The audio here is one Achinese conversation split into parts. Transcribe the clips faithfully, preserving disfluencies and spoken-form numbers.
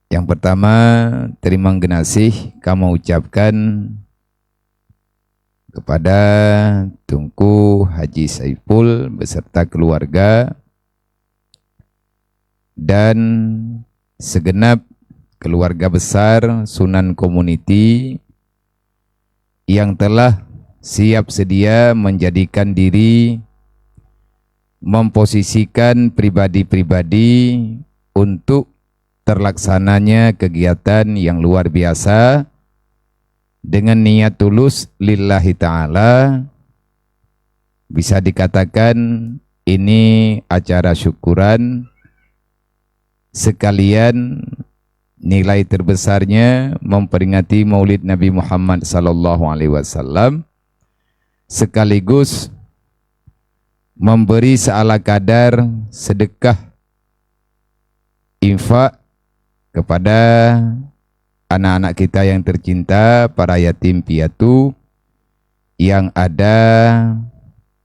Nyang pertama, teurimong geunaséh kamoe ucapkan kepada Teungku Haji Saiful beserta keluarga dan segenap keluarga besar Sunan Community yang telah siap sedia menjadikan diri, memposisikan pribadi-pribadi untuk terlaksananya kegiatan yang luar biasa dengan niat tulus lillahi ta'ala. Bisa dikatakan ini acara syukuran sekalian nilai terbesarnya memperingati Maulid Nabi Muhammad sallallahu alaihi wasallam, sekaligus memberi seala kadar sedekah infak kepada anak-anak kita yang tercinta, para yatim piatu yang ada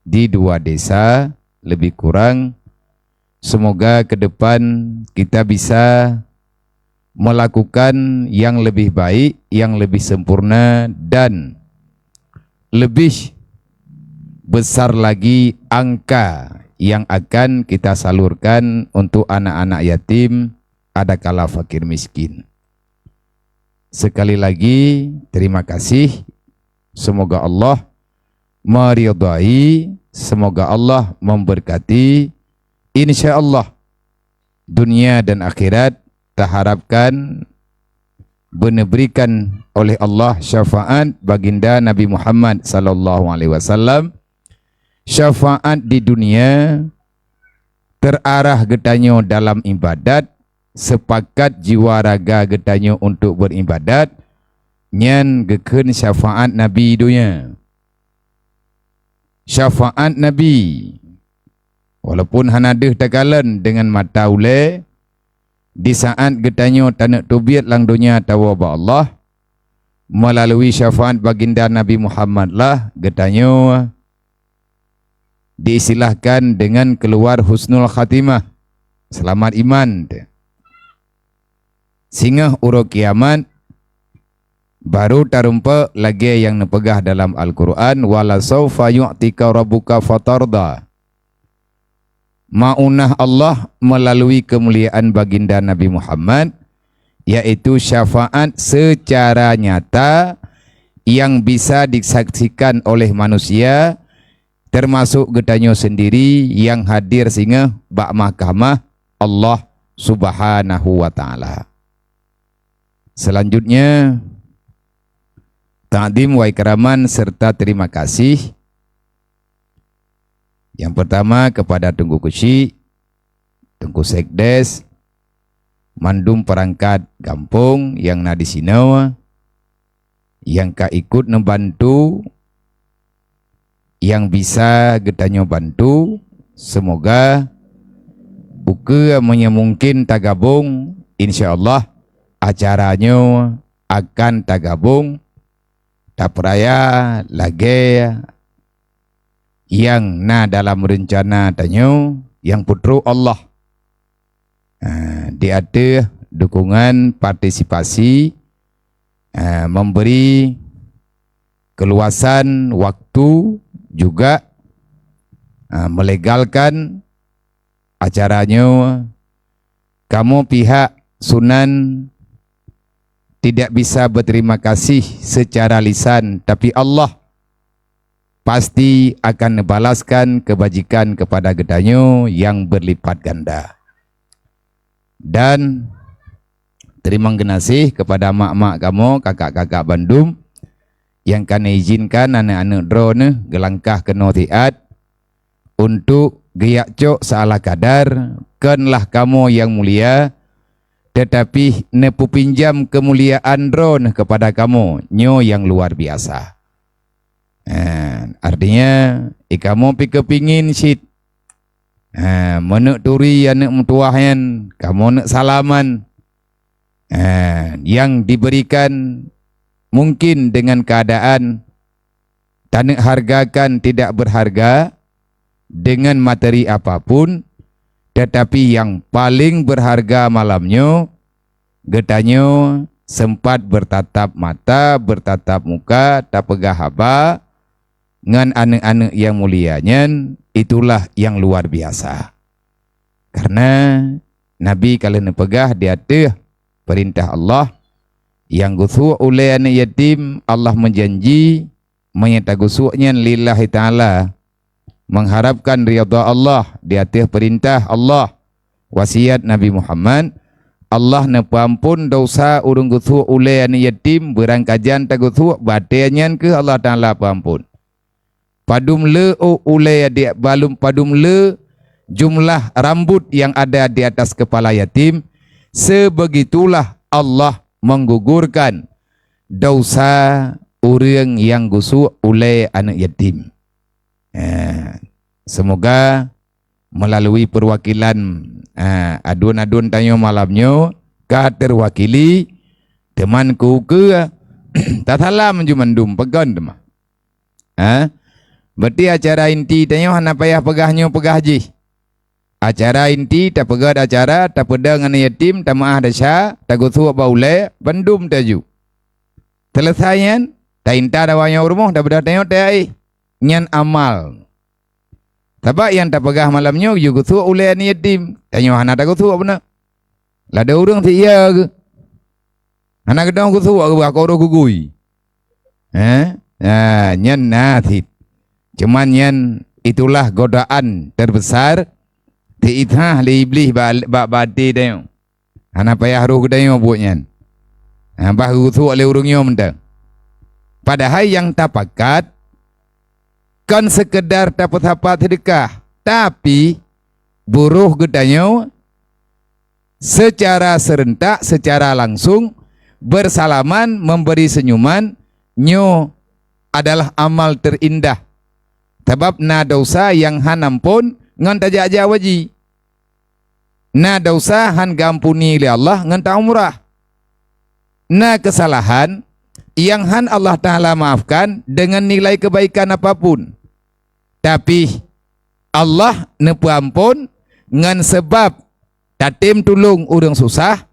di dua desa lebih kurang. Semoga ke depan kita bisa melakukan yang lebih baik, yang lebih sempurna, dan lebih besar lagi angka yang akan kita salurkan untuk anak-anak yatim adakala fakir miskin. Sekali lagi, terima kasih. Semoga Allah meridai, semoga Allah memberkati. Insya Allah, dunia dan akhirat taharapkan beuniberikan oleh Allah syafaat baginda Nabi Muhammad sallallahu alaihi wasallam. Syafaat di dunia terarah geutanyoe dalam ibadat, sepakat jiwa raga geutanyoe untuk beribadat, nyan geukheun syafaat Nabi donya. Syafaat Nabi, walaupun hana deuh takalon deungon mata ulée, di saat geutanyoe taneuk teubiet lam donya tawoe bak Allah, meulalu syafaat baginda Nabi Muhammad lah geutanyoe diistilahkan deungon keuluwar husnul khatimah, seulamat iman. Singoh uroe kiamat, baru tarumpok lagée nyang neupeugah dalam Al-Qur'an, "Wala saufa yu'tika rabbuka fatarda." Maunah Allah meulalu keumuliaan baginda Nabi Muhammad, yaitu syafaat seucara nyata nyang bisa disaksikan oleh manusia, teumasok geutanyoe seundiri nyang hadir singoh bak mahkamah Allah Subhanahu wa Ta'ala. Selanjutnya, takdim wa ikraman serta terima kasih. Yang pertama kepada Teungku Keuchik, Teungku Sekdes, mandum perangkat gampông nyang na disinoe, nyang ka ikut neubantu, nyang bisa geutanyoe bantu. Semoga ukeue meunyoe mungken tagabông, insya Allah acara nyoe akan tagabông, tapeuraya lagée nyang na dalam reuncana tanyoe nyang peutrok Allah. Ah, di ateueh dukungan partisipasi, ah, memberi keluasan waktu juga, ah, melegalkan acara nyoe. Kamoe pihak Sunan tidak bisa berterima kasih secara lisan, tapi Allah pasti akan neubalaskan keubajikan keupada geutanyoe nyang beurlipat ganda. Dan teurimong geunaséh keupada mak-mak kamoe, kakak-kakak bandum, nyang ka neuizinkan aneuëk-aneuëk droeneuh geulangkah keunoe siat untuk geujak cok seuala kadar, kon lah kamoe nyang mulia, teutapi neupeupinjam keumuliaan droeneuh keupada kamoe, nyoe nyang luar biasa. Eh, artinya, eh, kamoe pih keupingin cit, eh, meuneuk turi aneuëk meutuwah nyan, kamoe neuk salaman, eh, nyang diberikan mungkin dengan keadaan taneuk hargakan tidak berharga dengan materi apapun, tetapi yang paling berharga malam nyoe geutanyoe sempat bertatap mata, bertatap muka, tapeugah haba ngon aneuëk-aneuëk nyang mulia nyan, itulah nyang luar biasa. Karena Nabi ka lheueh neupeugah di ateueh peurintah Allah, nyang geusuek ulée aneuëk yatim, Allah meujanji meunyoe tageusuek nyan lillahi ta'ala, mengharapkan ridha Allah di ateueh peurintah Allah, wasiat Nabi Muhammad, Allah neupeuamphon desya ureuëng geusuek ulée aneuëk yatim, beurangkajan tageusuek, batée nyan keuh Allah Ta'ala peuamphon. Padum le u-, ulée di balum padum le jumlah rambut yang ada di atas kepala yatim, sebegitulah Allah menggugurkan desya ureuëng nyang geusuek ulée aneuëk yatim. Eh, semoga melalui perwakilan, eh, aduen-aduen tanyoe malam nyoe ka terwakili, teuma keu-keu tasalam ju mandum peugah teuma. Ha? Berarti acara inti tanyoe hana payah peugah nyoe peugah jih. Acara inti tapeugét acara, tapeudong aneuëk yatim, tameuáh desya, tageusuek bak ulée, bandum taju. Seuleusai nyan, taintat awak nyoe u rumoh, tabeudôh tanyoe teuh. Nyan amal. Sabab nyang tapeugah malam nyoe jeuet geusuek ulée aneuëk yatim, tanyoe hana tageusuek beuna. Ladôm ureuëng siya geuh. Hana geudong geusuek geuh, bah koro gugui. Eh? Ha, nyan na cit. Cuman nyan itulah godaan terbesar teuitah lé Iblih ba-, bak, bak até tanyoe. Hana payah roh geutanyoe buet nyan. Ha, bah geusuek lé ureuëng nyoe mantong. Padahai nyang tapakat kon sekedar tapeusapat seudeukah, tapi buroh geutanyoe secara serentak, secara langsung bersalaman memberi senyuman, nyoe adalah amal teurindah. Sabab na desya nyang hana amphon ngon tajak-jak u haji. Na desya hán geuampuni lé Allah ngon taumrah. Na keusalahan nyang hán Allah Ta'ala maafkan deungon nilai keubaikan apapun. Tapi, Allah neupeuamphon ngon sabab tatem tulông ureuëng susah,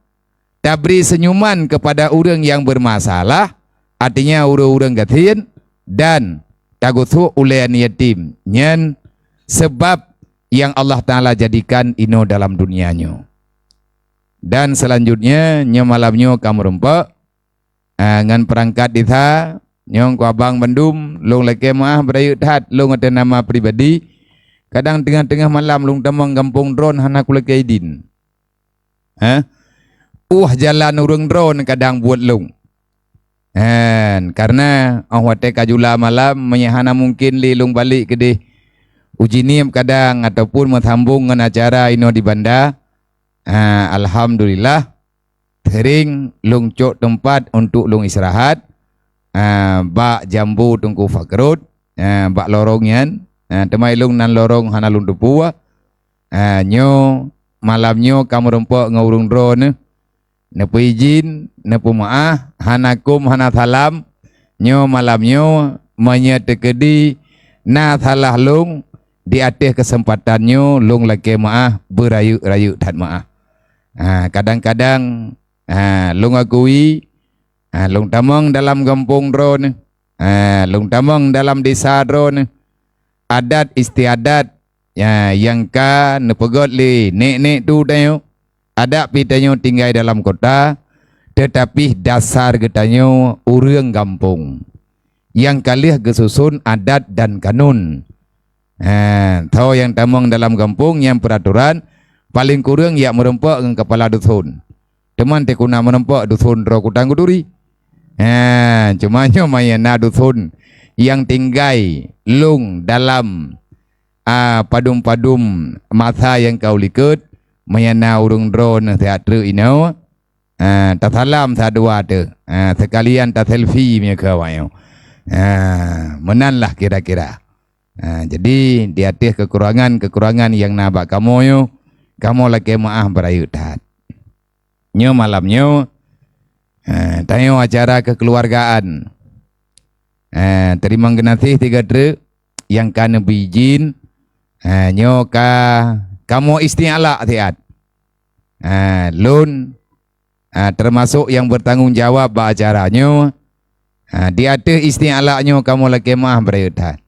tabri seunyuman keupada ureuëng nyang beurmasalah, artinya ureuëng-ureuëng gasien, dan tageusuek ulée aneuëk yatim. Nyan sabab nyang Allah Ta'ala jadikan inoe dalam dunia nyoe. Dan seulanjutnya, nyoe malam nyoe ka meurumpok, ah, ngon peurangkat desa, nyoe keu abang bandum, lôn lakée meuáh beurayeuk that lôn ateueh nama pribadi. Kadang teungoh-teungoh malam lôn tamong gampông droen hana kulakée idin. Ha? Uh, jalan ureuëng droen kadang buet lôn. Han, karena óh watée ka jula malam, meunyoe hana mungken lé lôn balek keudeh u Jeunieb kadang ataupun meusambong ngon acara inoe di Banda, ah, alhamdulillah, sering lôn cok teumpat untuk lôn istirahat, ah, bak jambo Teungku Fakrut, ah, bak lorong nyan, ah, teuma lôn nan lorong hana lôn teupeu. Ah, nyoe malam nyoe ka meurumpok ngon ureuëng droeneuh, neupeuidin, neupeumeuáh, hana kôm, hana salam. Nyoe malam nyoe, meunyoe teukeudi na salah lôn, di ateueh keuseumpatan nyoe lôn lakée meuáh, beurayeuk-rayeuk that meuáh. Ha, kadang-kadang, ha, lôn akui, ha, lôn tamong dalam gampông droeneuh, ha, lôn tamong dalam desa droeneuh, adat istiadat, ya, nyang ka neupeugét lé nék-nék tu tanyoe, adak pih tanyoe tinggai dalam kota, teutapi dasar geutanyoe ureuëng gampông nyang ka lheueh geususon adat dan kanun. Ha, tho nyang tamong dalam gampông nyang peuratoran, paleng kureueng jak meurumpok ngon keupala duson. Teuma teuh keuneuk meurumpok duson droe Kutang Kuturi. Ha, cuma nyoe meunyoe na duson nyang tinggai lôn dalam, a, padum-padum masa nyang ka u likot, meunyoe na ureuëng droeneuh siat treuk inoe, a, tasalam sa dua teuh, a, seukalian taselfie meunyoe keu awaknyoe. A, meunan lah kira-kira. A, jadi di ateueh keukurangan-keukurangan nyang na bak kamoe nyoe, kamoe lakée meuáh beurayeuk that. Nyoe malam nyoe, eh, tanyoe acara kekeluargaan. Eh, teurimong geunaséh sigoe treuk nyang ka neubri idin, eh, nyoe ka kamoe istialak siat. Eh, lôn ha, teumasok nyang beutanggung jawab bak acara nyoe, ha, di ateueh isti'ala nyoe kamoe lakée meu'ah beurayeuk that.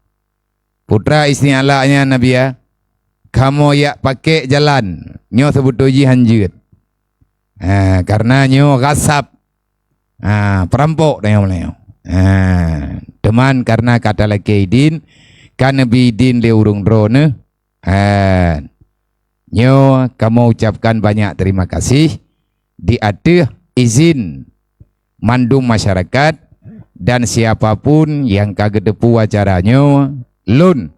Putra isti'ala nyan, Nabiya, kamoe jak pakék jalan, nyoe seubeutôi jih hanjeuet. Ha, kareuna nyoe ghasab. Ha, peurampok tanyoe meunyoe. Ha, teuma kareuna ka talakée idin, ka neubi idin lé ureuëng droeneuh. Ha, nyoe kamoe ucapkan banyak terima kasih di ateueh izin mandum masyarakat dan siapa pun nyang ka geuteupeue acara nyoe, lôn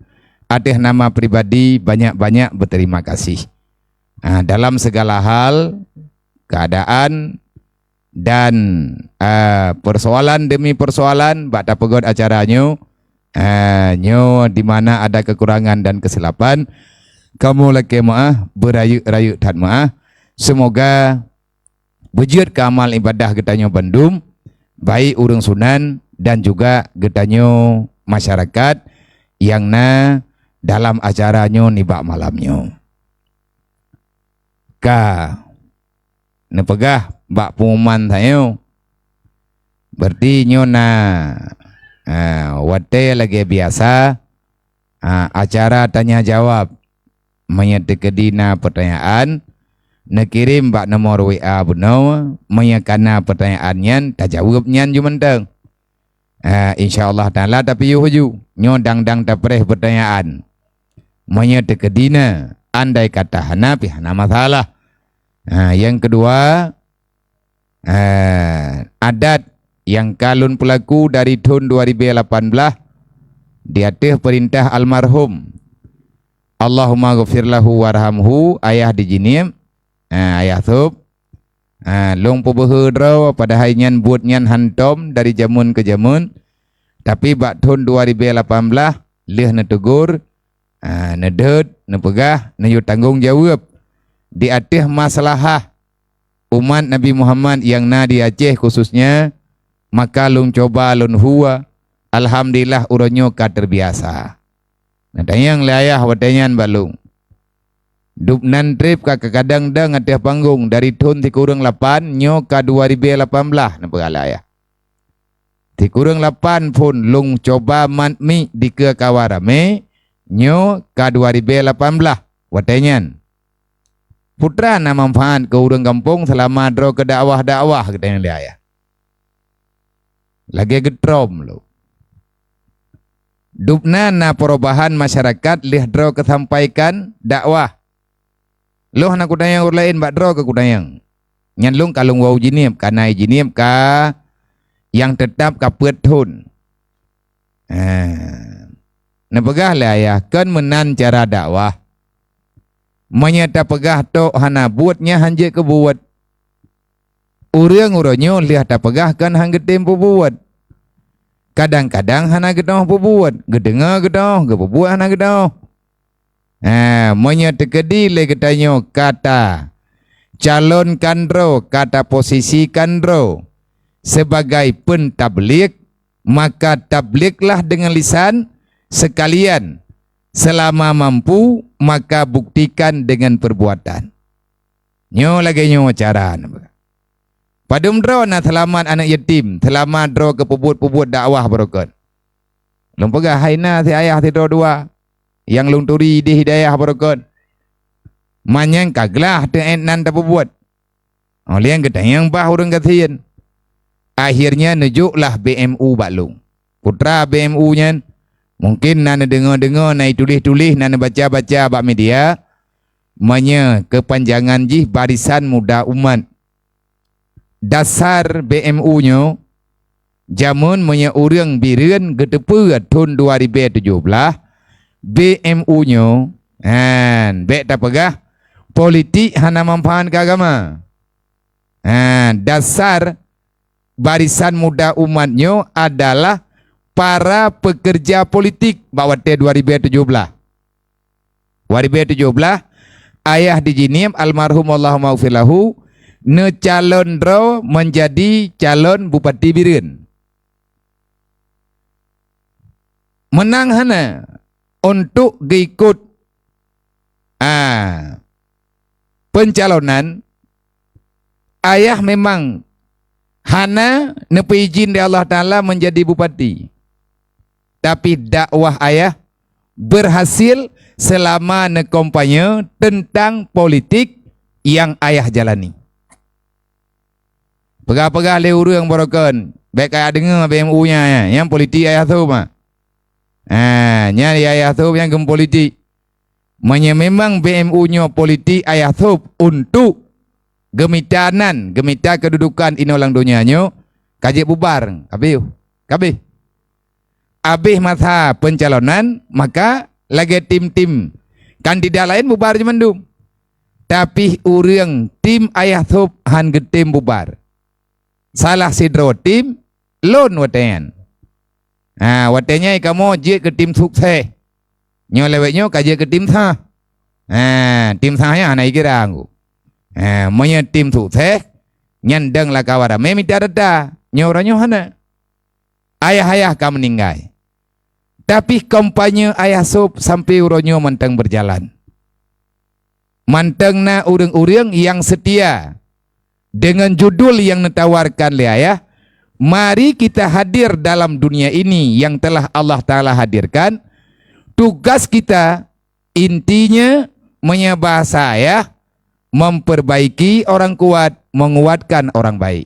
ateueh nama pribadi banyak-banyak beuterima kasih. Ha, dalam segala hal, keadaan dan, a, persoalan demi persoalan bak tapeugét acara nyoe, a, nyoe di mana ada kekurangan dan kesilapan, kamoe lakée meu'ah, beurayeuk-rayeuk that meu'ah. Semoga beujeuet keu amal ibadah geutanyoe bandum, baik ureuëng sunan dan juga geutanyoe masyarakat nyang na dalam acara nyoe nibak malam nyoe. Ka neupeugah bak pengumuman tanyoe, berarti nyoe na, a, watée lagée biasa, a, acara tanya jawab. Meunyoe teukeudi na peutanyaan, neukirém bak nomor W A bunoe. Meunyoe ka na peutanyaan nyan, tajaweueb nyan ju mantong. A, insya Allah Taala tapiôh ju. Nyoe dang-dang tapreh peutanyaan. Meunyoe teukeudi na, andai kata hana pih hana masalah. A, nyang keudua, a, adat nyang ka lôn peulaku dari thon dua ribu lapan belas di ateueh peurintah almarhum, Allahumma ghafir lahu warhamhu, ayah di Jeunieb, a, ayah sôb. A, lôn peubeuhe droe padahai nyan buet nyan hantom dari jameun keu jameun, tapi bak thon dua ribu lapan belas lheueh neuteugor, a, neudeuet, neupeugah, neuyue tanggong jaweueb di ateueh maslahah umat Nabi Muhammad nyang na di Aceh khususnya, maka lôn cuba lôn hua. Alhamdulillah uroe nyoe ka teubiasa. Neutanyong lé ayah watée nyan bak lôn. Dubnan treb ka kadang dong ateueh panggong dari thon sikureueng lapan nyoe ka dua ribu lapan belas, neupeugah lé ayah. Sikureueng lapan phon lôn cuba mat miek dikeue kawa ramé, nyoe ka dua ribu lapan belas watée nyan. Putra na manfaat keu ureuëng gampông seulama droe keu dakwah-dakwah, geutanyong lé ayah. Lagée geutrom lom. Dubna na perubahan masyarakat lheueh droe keu sampaikan dakwah. Lôn hana kutanyong ureuëng laén, bak droe keu kutanyong. Nyan lôn ka lôn woe Jeunieb, ka na i Jeunieb ka nyang teutab ka peuet thon. Ha. Neupeugah lé ayah, kon meunan cara dakwah. Meunyoe tapeugah tok hana buet, nyan hanjeuet keu buet. Ureuëng uroe nyoe lheueh tapeugah kon han geutem peubuet. Kadang-kadang hana geudoh peubuet, geudeungoe geudoh, geupeubuet hana geudoh. Ha, meunyoe teukeudi lé geutanyoe ka tacalonkan droe, ka taposisikan droe sibagai peuntablig, maka tabliglah deungon lisan, seukalian seulama mampu, maka buktikan deungon peurbuatan. Nyoe lagée nyoe cara neuh. Padum droe na seulamat aneuëk yatim, seulamat droe keu peubuet-peubuet dakwah barokon. Lôn peugah hai na si ayah sidroe dua nyang lôn turi idéh hidayah barokon. Manyang ka glah teuôt nan tapeubuet. Óh lheueh geutanyong bah ureuëng gasien. Akhirnya neujoklah B M U bak lôn. Putra B M U nyan, mungken na neudeungoe-deungoe, na ituléh-tuléh, na neubaca-baca bak media, meunyoe keupanjangan jih Barisan Muda Umat. Dasar B M U nyoe, jameun meunyoe ureuëng Bireuen geuteupeue thon dua ribée tujoh blaih, B M U nyoe, han, bék tapeugah politik hana manfaat keu agama. Ha, dasar Barisan Muda Umat nyoe adalah para peukeurja politik bak watée dua ribée tujoh blaih. Dua ribée tujoh blaih, ayah di Jeunieb almarhum Allahumma ghfir lahu neucalon droe meunjadi calon Bupati Bireuen. Meunang hana untuk geuikot, a, peuncalonan, ayah memang hana neupeuijin lé Allah Taala menjadi bupati. Tapi dakwah ayah berhasil selama neukampanye tentang politik yang ayah jalani. Peugah-peugah lé ureuëng baroekon, bék ka deungoe B M U nyan, nyan, nyan politik ayah sôb, ha. Ha, nyan ayah sôb nyang geupolitik. Meunyoe memang B M U nyoe politik ayah sôb untuk geumita nan, geumita keududukan inoe lam donya nyoe, ka jeuet bubar, habéh, habéh. Habéh masa pencalonan, maka lagée tim-tim kandidat laén bubar jimandum. Tapi ureuëng tim ayah sôb han geutem bubar. Salah sidroe tim lôn watée nyan. Ha, watée nyan kamoe jeuet keu tim sukses. Nyoe lewat nyoe ka jeuet keu tim sah. Ha, tim sah nyan hana ikira anggô. Ha, meunyoe tim sukses, nyan deueng lakawa ramé mita data. Nyoe uroe nyoe hana. Ayah-ayah ka meuninggai. Tapi kampanye ayah sôb sampai uroe nyoe mantong berjalan. Mantong na ureuëng-ureuëng nyang seutia deungon judul nyang neutawarkan lé ayah, mari kita hadir dalam dunia ini yang telah Allah Taala hadirkan. Tugas kita intinya meunyoe bahasa ayah, memperbaiki orang kuat, menguatkan orang baik.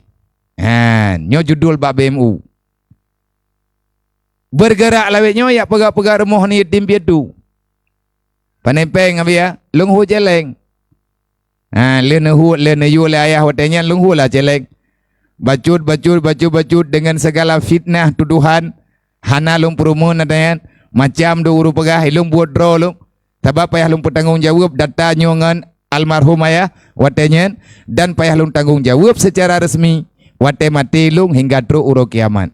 Ha, nyoe judul bak B M U. Bergerak lawét nyoe yak peugah-peugah rumoh ni yatim piatu. Panai péng abia, lôn hu celeng. Ha, lheueh neuhut, lheueh neuyue lé ayah watée nyan lôn hu lah celeng. Bacut, bacut, bacut, bacut dengan segala fitnah tuduhan. Hana lôn peurumoh na nyan, macam dua ureuëng peugah, ilôn buet droe lôn. Sabab payah lôn peutanggong jaweueb data nyoe ngon almarhum ayah watée nyan dan payah lôn tanggong jaweueb secara resmi watée maté lôn hingga trok uroe kiamat.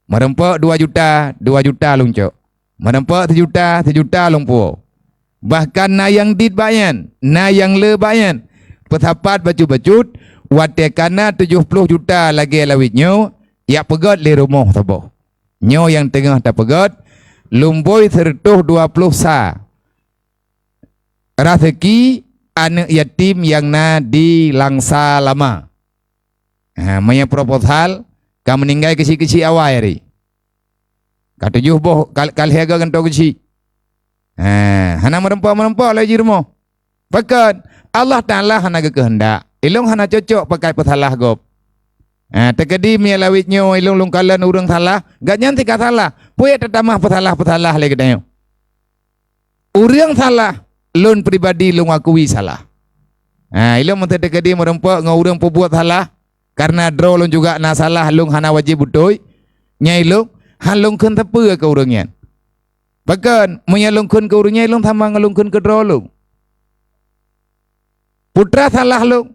Meureumpok dua juta, dua juta lôn cok. Meureumpok sijuta, sijuta lôn puwoe. Bahkan na nyang dit bak nyan, na nyang le bak nyan. Peusapat bacut-bacut, watée kana tujoh ploh juta lagée lawét nyoe, yak peugét lé rumoh saboh. Nyoe nyang teungoh tapeugét, lumbôi sireutôh dua ploh sa. Raseuki aneuëk yatim nyang na di Langsa Lama. Ha, meunyoe proposal ka meuninggai keuchik-keuchik awai hari. Ka tujoh boh kal-, kal lhée gantoe keuchik. Ha, hana meureumpok-meureumpok lé jirumoh. Pakon? Allah Taala hana geukeuheundak. Ilôn hana cocok pakai peusalah gob. Ha, teukeudi meunyoe lawét nyoe ilôn lôn kalon ureuëng salah, gobnyan sika salah. Peue tatamah peusalah-peusalah lé geutanyoe? Ureuëng salah, lôn pribadi lôn akui salah. Ha, ilôn meuteukeudi meureumpok ngon ureuëng peubuet salah, kareuna droe lôn juga na salah lôn hana wajéb beutôi, nyai lôn, han lôn kheun sapeue keu ureuëng nyan. Pakon, meunyoe lôn kheun keu ureuëng nyan, lôn sama ngon lôn kheun keu droe lôn. Putra salah lôn,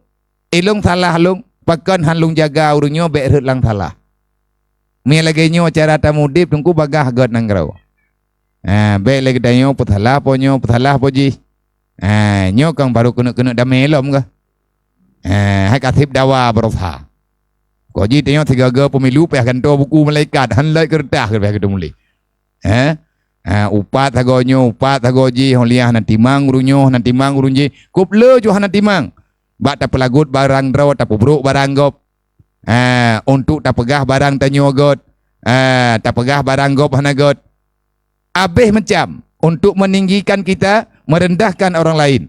ilôn salah lôn, pakon han lôn jaga ureuëng nyoe bék rhot lam salah. Meunyoe lagée nyoe cara tameudeb, teungku bagah gét nanggroe. Ha, bék lé geutanyoe peusalah po nyoe, peusalah po jih. Ha, nyoe kan baru keuneuk-keuneuk damé lom kah? Ha, hai kaseb dawa berusaha. Kok jih tanyoe sigaga pemilu payah gantoe buku malaikat, han lait keureutah payah geuteumuléh. Ha? Ha, upat sagoe nyoe, upat sagoe jih, holiah hana timang ureuëng nyoe, hana timang ureuëng jih, kop le ju hana timang. Bak tapeulagot barang droe, tapeubrok barang gob. Ha, untuk tapeugah barang tanyoe gét. Ha, tapeugah barang gob hana gét. Abéh macam untuk meninggikan kita, merendahkan orang lain.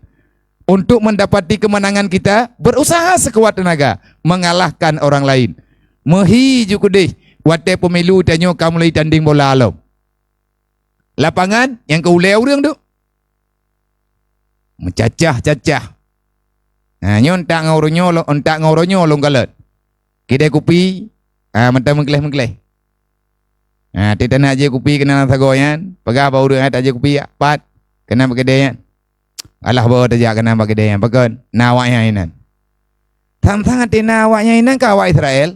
Untuk mendapati kemenangan kita, berusaha sekuat tenaga mengalahkan orang lain. Meuhi ju keudeh watée pemilu tanyoe ka mulai tanding bola lom. Lapangan nyang keu ulée ureuëng tu. Meucacah-cacah. Ha, nyoe entak ngon uroe nyoe, entak ngon uroe nyoe lôn kalon. Kidai kupi, ha, mantong meugleh-meugleh. Ha, tiep tanak jép kupi keunan sagoe nyan, peugah bak ureuëng, "Hai tajép kupi, pat keunan bak keudée nyan." Alah, beu tajak keunan bak keudée nyan, pakon? Na awak nyan inan. Sang-sang até na awak nyan inan ka awak Israel.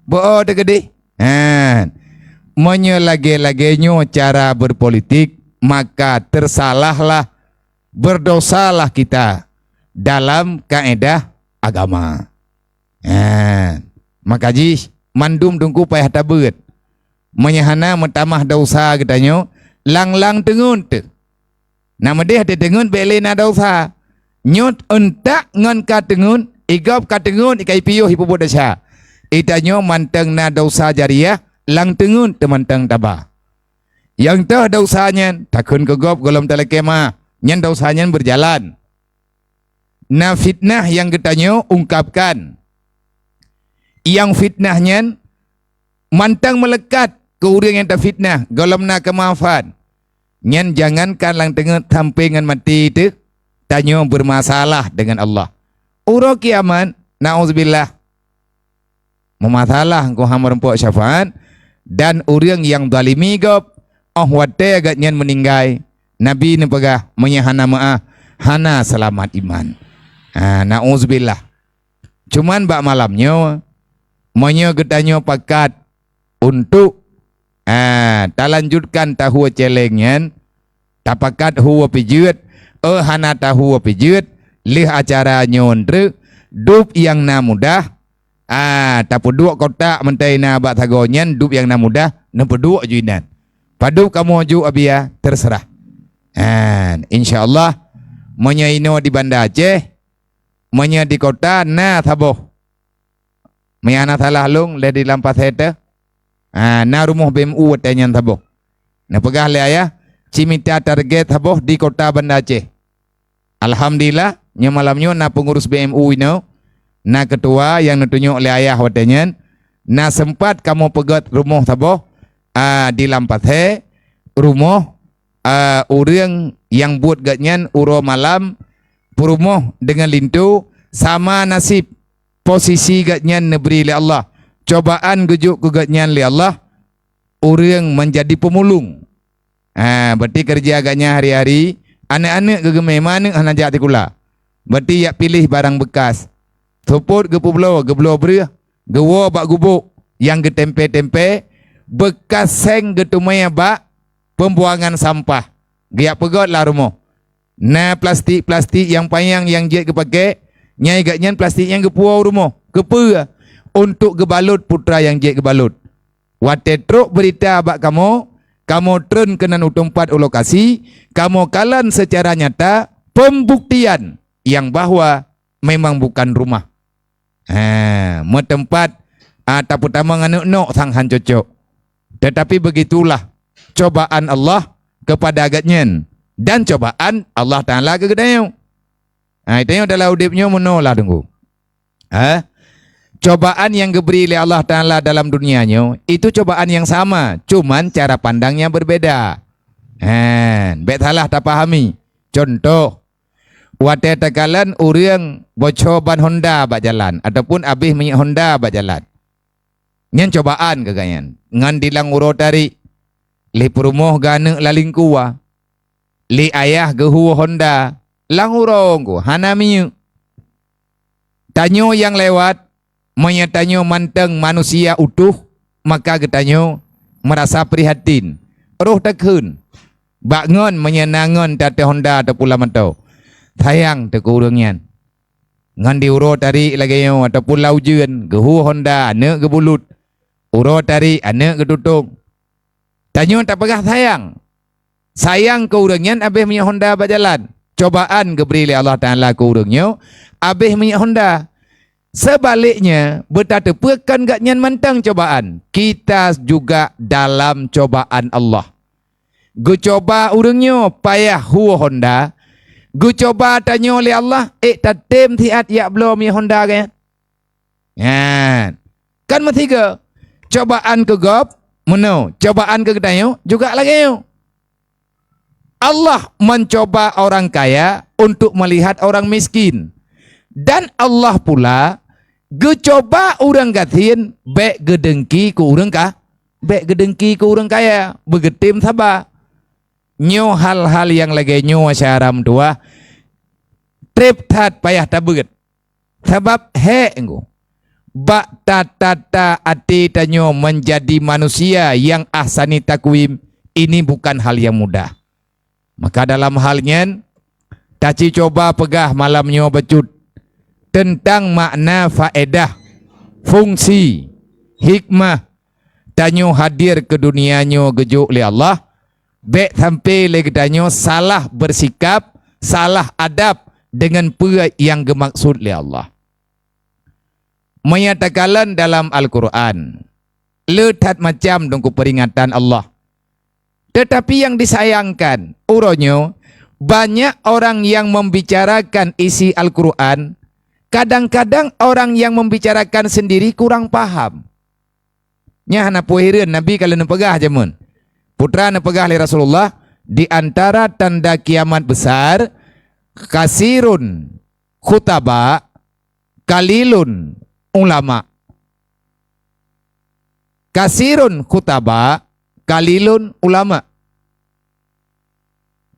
Beu teukeudeh. Ha. Meunyoe lagée-lagée nyoe cara berpolitik, maka tersalahlah, berdosalah kita dalam kaedah agama. Ha. Maka jih mandum teungku payah tabeuet. Meunyoe hana meutamah desya geutanyoe, lang-lang teungeut teuh. Na meudeh até teungeut bék lé na desya. Nyoe euntak ngon ka teungeut, i gob ka teungeut, i ka ipiôh, ipeubuet desya. I tanyoe mantong na desya jariah, lam teungeut teumantong taba. Nyang toh desya nyan, takheun keu gob gohlom talakée meu'ah, nyan desya nyan beujalan. Na fitnah nyang geutanyoe ungkapkan. Nyang fitnah nyan mantong meuleukat keu ureuëng nyang tafitnah, gohlom na keumaafan. Nyan jangankan lam teungeut, sampoe ngon maté teuh tanyoe beumasalah deungon Allah. Uroe kiamat, na'udzubillah, meumasalah, engkau hana meurumpok syafaat, dan ureuëng nyang zalimi gob, óh watée gobnyan meuninggai, Nabi neupeugah, meunyoe hana meu'ah, hana seulamat iman. Ha, na'udzubillah. Cuman bak malam nyoe, meunyoe geutanyoe pakat untuk, ah, talanjutkan tahue céléng nyan, tapakat hue pijeuet, eh, hana tahue pijeuet, lheueh acara nyoe treuk, dub nyang na mudah, ah, tapeuduek kotak meuntée na bak sagoe nyan, dub nyang na mudah, neupeuduek ju inan. Padub kamoe ju, Abiya, terserah. Ah, insya Allah, meunyoe inoe di Banda Aceh, meunyoe di kota na saboh. Meunyoe hana salah lôn, lé di Lampasé teuh, ah, na rumoh B M U watée nyan saboh. Neupeugah lé ayah, cimita target saboh di kota Banda Aceh. Alhamdulillah, nyoe malam nyoe na peungurus B M U inoe, na keutua nyang neutunyok lé ayah watée nyan, na seumpat kamoe peugét rumoh saboh, ah, di Lampasé, rumoh, ah, ureuëng nyang buet gobnyan uroe malam, peurumoh deungon linto, sama nasib. Posisi gobnyan neubri lé Allah, cobaan geujok keu gobnyan lé Allah, ureuëng meunjadi peumulung. Ha, berarti keureuja gobnyan hari-hari, aneuëk-aneuëk geugeumé, ma aneuëk hana jak sikula. Berarti jak piléh barang beukas. Seupôt geupeubloe, geubloe breueh, geuwoe bak gubôk nyang geutempé-tempé, beukas seng geuteumé bak peumbuangan sampah, geujak peugét lam rumoh. Na plastik-plastik nyang panyang nyang jeuet geupaké, nyan gobnyan plastik nyang geupuwoe u rumoh. Keupeue? Untuk geubalot putra nyang jeuet geubalot. Watée trok beurita bak kamoe, kamoe treun keunan u teumpat u lokasi, kamoe kalon seucara nyata peumbuktian nyang bahwa memang bukan rumah. Ha, meuteumpat, ah, tapeutamong aneuëk nok sang han cocok. Tetapi begitulah cobaan Allah kepada gobnyan, dan cobaan Allah Taala keu geutanyoe. Ha, geutanyoe dalam udeb nyoe meunoe lah teungku. Ha? Cobaan nyang geubri lé Allah Taala dalam dunia nyoe, itu cobaan nyang sama, cuman cara pandangnya berbeda. Ha, bék salah tapahami. Contoh, watée takalon ureuëng boco ban honda bak jalan ataupun abéh minyeuk honda bak jalan. Nyan cobaan keu gobnyan. Ngon dilang uroe tarék, lé peurumoh geuaneuëk lalingkua, lé ayah geuhue honda, lam uroe ngku hana minyeuk. Tanyoe nyang lewat, meunyoe tanyoe mantong manusia utoh, maka geutanyoe meurasa prihatin. Roh takheun, bak ngon meunyoe na ngon taté honda ataupun lam moto. Sayang teuh keu ureuëng nyan. Ngon di uroe tarék lagée nyoe ataupun lam ujeuen, geuhue honda, aneuëk geubulut. Uroe tarék, aneuëk geututong. Tanyoe tapeugah sayang. Sayang keu ureuëng nyan abéh minyeuk honda bak jalan. Cobaan geubri lé Allah Taala keu ureuëng nyoe abéh minyeuk honda. Seubaliknya, beutateupeue kon gobnyan mantong cobaan. Kita juga dalam cobaan Allah. Geucoba ureuëng nyoe payah hue honda, geucoba tanyoe lé Allah, ék tatem siat jak bloe minyeuk honda gobnyan. Nyan. Kan meusigoe. Cobaan keu gob, meunoe. Cobaan keu geutanyoe, juga lagée nyoe. Allah mencoba orang kaya untuk melihat orang miskin. Dan Allah pula geucoba ureuëng gasien bék geudengki keu ureuëng ka, bék geudengki keu ureuëng kaya, beugeutem saba. Nyoe hal-hal nyang lagée nyoe syedara meutuwah, treb that payah tabeuet. Sabab hék ngku, bak tatata até tanyoe meunjadi manusia nyang ahsani takwim, ini bukan hal nyang mudah. Maka dalam hal nyan, taci cuba peugah malam nyoe bacut teuntang makna, faedah, fungsi, hikmah tanyoe hadir keu dunia nyoe geujok lé Allah. Bék sampoe lé geutanyoe salah beusikab, salah adab deungon peue nyang geumaksud lé Allah. Meunyo takalon dalam Al-Qur'an, le that macam teungku peuringatan Allah. Teutapi nyang disayangkan, uroe nyoe banyak orang nyang membicarakan isi Al-Qur'an, kadang-kadang orang nyang membicarakan sendiri kurang paham. Nyan hana peue hireuen, Nabi ka lheueh neupeugah jameun. Peue teuma neupeugah lé Rasulullah, "Di antara tanda kiamat besar, kasirun khutaba, qalilun ulama." Kasirun khutaba, qalilun ulama.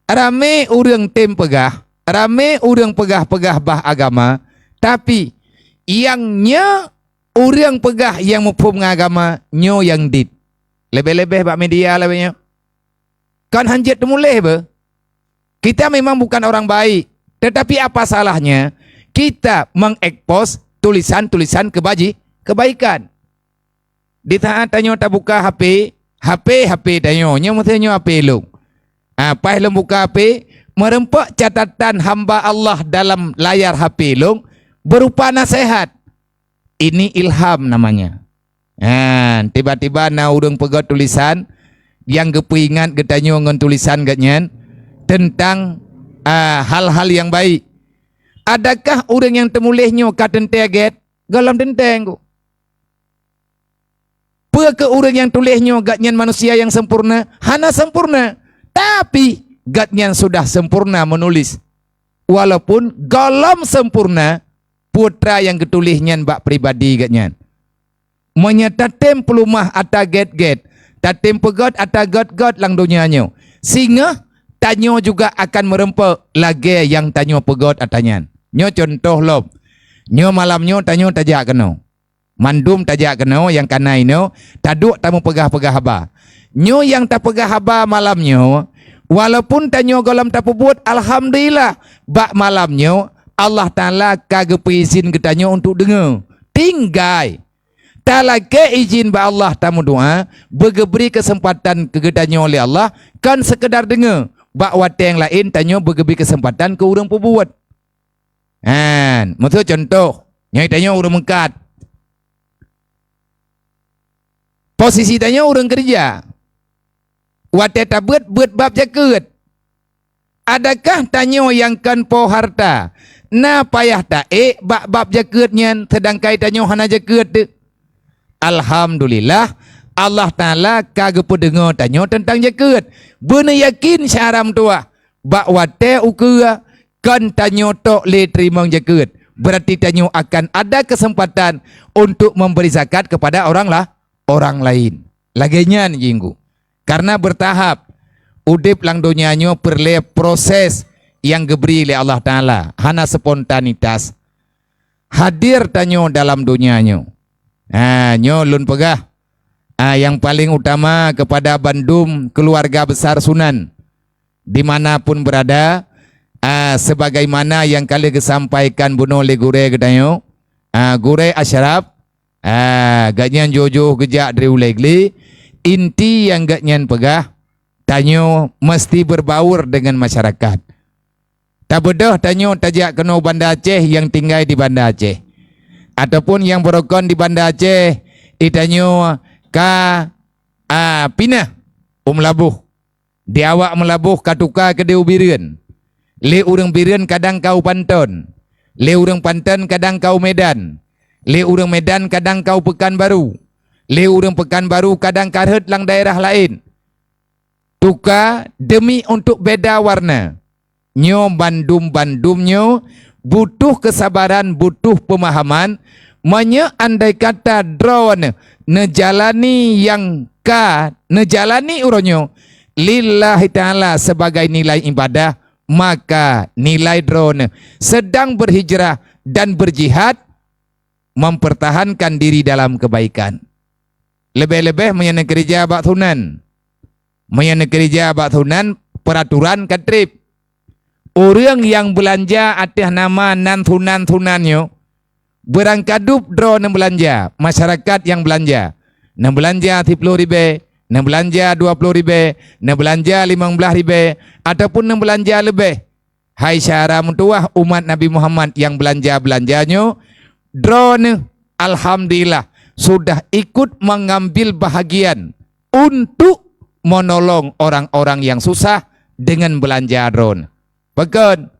Ramé ureuëng tem peugah, ramé ureuëng peugah-peugah bah agama, tapi nyang nyoe ureuëng peugah nyang muphom ngon agama nyoe nyang dit. Leubeh-leubeh bak media lagée nyoe. Kon hanjeuet teumuléh beuh. Kita memang bukan orang baik, tetapi apa salahnya kita mengekspos tulisan-tulisan kebaji-, kebaikan? Di saat tanyoe tabuka H P, H P, H P tanyoe, nyoe meuseue nyoe H P lôn. Ah, paih lôn buka H P, meureumpok catatan hamba Allah dalam layar H P lôn berupa nasihat. Ini ilham namanya. Ha, tiba-tiba na ureuëng peugét tulisan nyang geupeuingat geutanyoe ngon tulisan geuh nyan teuntang, ah, hal-hal nyang baik. Adakah ureuëng nyang teumuléh nyoe ka teuntée gét? Gohlom teuntée, Teungku. Peue keu ureuëng nyang tuléh nyoe geuh nyan manusia nyang sempurna? Hana sempurna. Tapi, geuh nyan sudah sempurna menulis. Walaupun gohlom sempurna, peue teuma nyang geutuléh nyan bak pribadi geuh nyan. Meunyoe tatem peuleumah atra gét-gét, tatem peugét atra gét-gét lam donya nyoe, singoh tanyoe juga akan meureumpok lagée nyang tanyoe peugét atra nyan. Nyoe cuntoh lom. Nyoe malam nyoe tanyoe tajak keunoe. Mandum tajak keunoe nyang kana inoe, taduek tameupeugah-peugah haba. Nyoe nyang tapeugah haba malam nyoe, walaupun tanyoe gohlom tapeubuet, alhamdulillah, bak malam nyoe Allah Taala ka geupeuizin geutanyoe untuk deungoe. Tinggai, talakée izin bak Allah tameudoá, beugeubri keuseumpatan keu geutanyoe lé Allah, kon seukeudar deungoe, bak watée nyang laén tanyoe beugeubri keuseumpatan keu ureuëng peubuet. Han, meuseue cuntoh, nyoe tanyoe ureuëng meukat. Posisi tanyoe ureuëng keureuja. Watée tabeuet, beuet bab jakeuet. Adakah tanyoe nyang kon po hareuta na payah taék bak bab jakeuet nyan, seudangkai tanyoe hana jakeuet teuh? Alhamdulillah, Allah Taala ka geupeudeungoe tanyoe teuntang jakeuet. Beuneuyakin syedara meutuwah, bak watée ukeue kon tanyoe tok lé teurimong jakeuet, beurati tanyoe akan ada keuseumpatan untuk memberi zakat kepada orang la-, orang laén. Lagée nyan jih, Teungku. Karena bertahap, udeb lam donya nyoe peureulée proses nyang geubri lé Allah Taala, hana spontanitas. Hadir tanyoe dalam donya nyoe. Ha, nyoe lôn peugah, ha, nyang paleng utama keupada bandum keuluwarga besar Sunan, di mana pun beurada, ha, sebagaimana nyang ka lheueh geusampaikan bunoe lé gurée geutanyoe, ha, Gurée Asyraf, ha, gobnyan jôh-jôh geujak dari ulée glé, inti nyang gobnyan peugah, tanyoe meuseuti beurbaur deungon masyarakat. Tabeudôh tanyoe tajak keunoe Banda Aceh nyang tinggai di Banda Aceh, ataupun nyang beurukon di Banda Aceh, i tanyoe ka, a, pinah u Meulaboh. Di awak Meulaboh ka tuka keudeh u Bireuen. Lé ureuëng Bireuen kadang ka u Panton. Lé ureuëng Panton kadang ka u Medan. Lé ureuëng Medan kadang ka u Peukanbaru. Lé ureuëng Peukanbaru kadang ka rhot lam daerah laén. Tuka deumi untuk beda warna. Nyoe bandum-bandum nyoe butuh keusabaran, butuh peumahaman. Meunyoe andai kata droeneuh neujalani nyang ka neujalani uroe nyoe lillahi ta'ala sibagai nilai ibadah, maka nilai droeneuh sedang berhijrah dan berjihad mempertahankan diri dalam kebaikan. Leubeh-leubeh meunyoe neukeureuja bak Sunan. Meunyoe neukeureuja bak Sunan, peuraturan ka treb. Ureuëng nyang beulanja ateueh nama nan Sunan-Sunan nyoe, beurangkadub droe neubeulanja, masyarakat nyang beulanja. Neubeulanja siploh ribée, neubeulanja dua ploh ribée, neubeulanja limong blaih ribée, ataupun neubeulanja leubeh. Hai syedara meutuwah umat Nabi Muhammad nyang beulanja-beulanja nyoe, droeneuh alhamdulillah sudah ikut mengambil bahagian untuk menolong orang-orang yang susah dengan beulanja droeneuh. Pakon?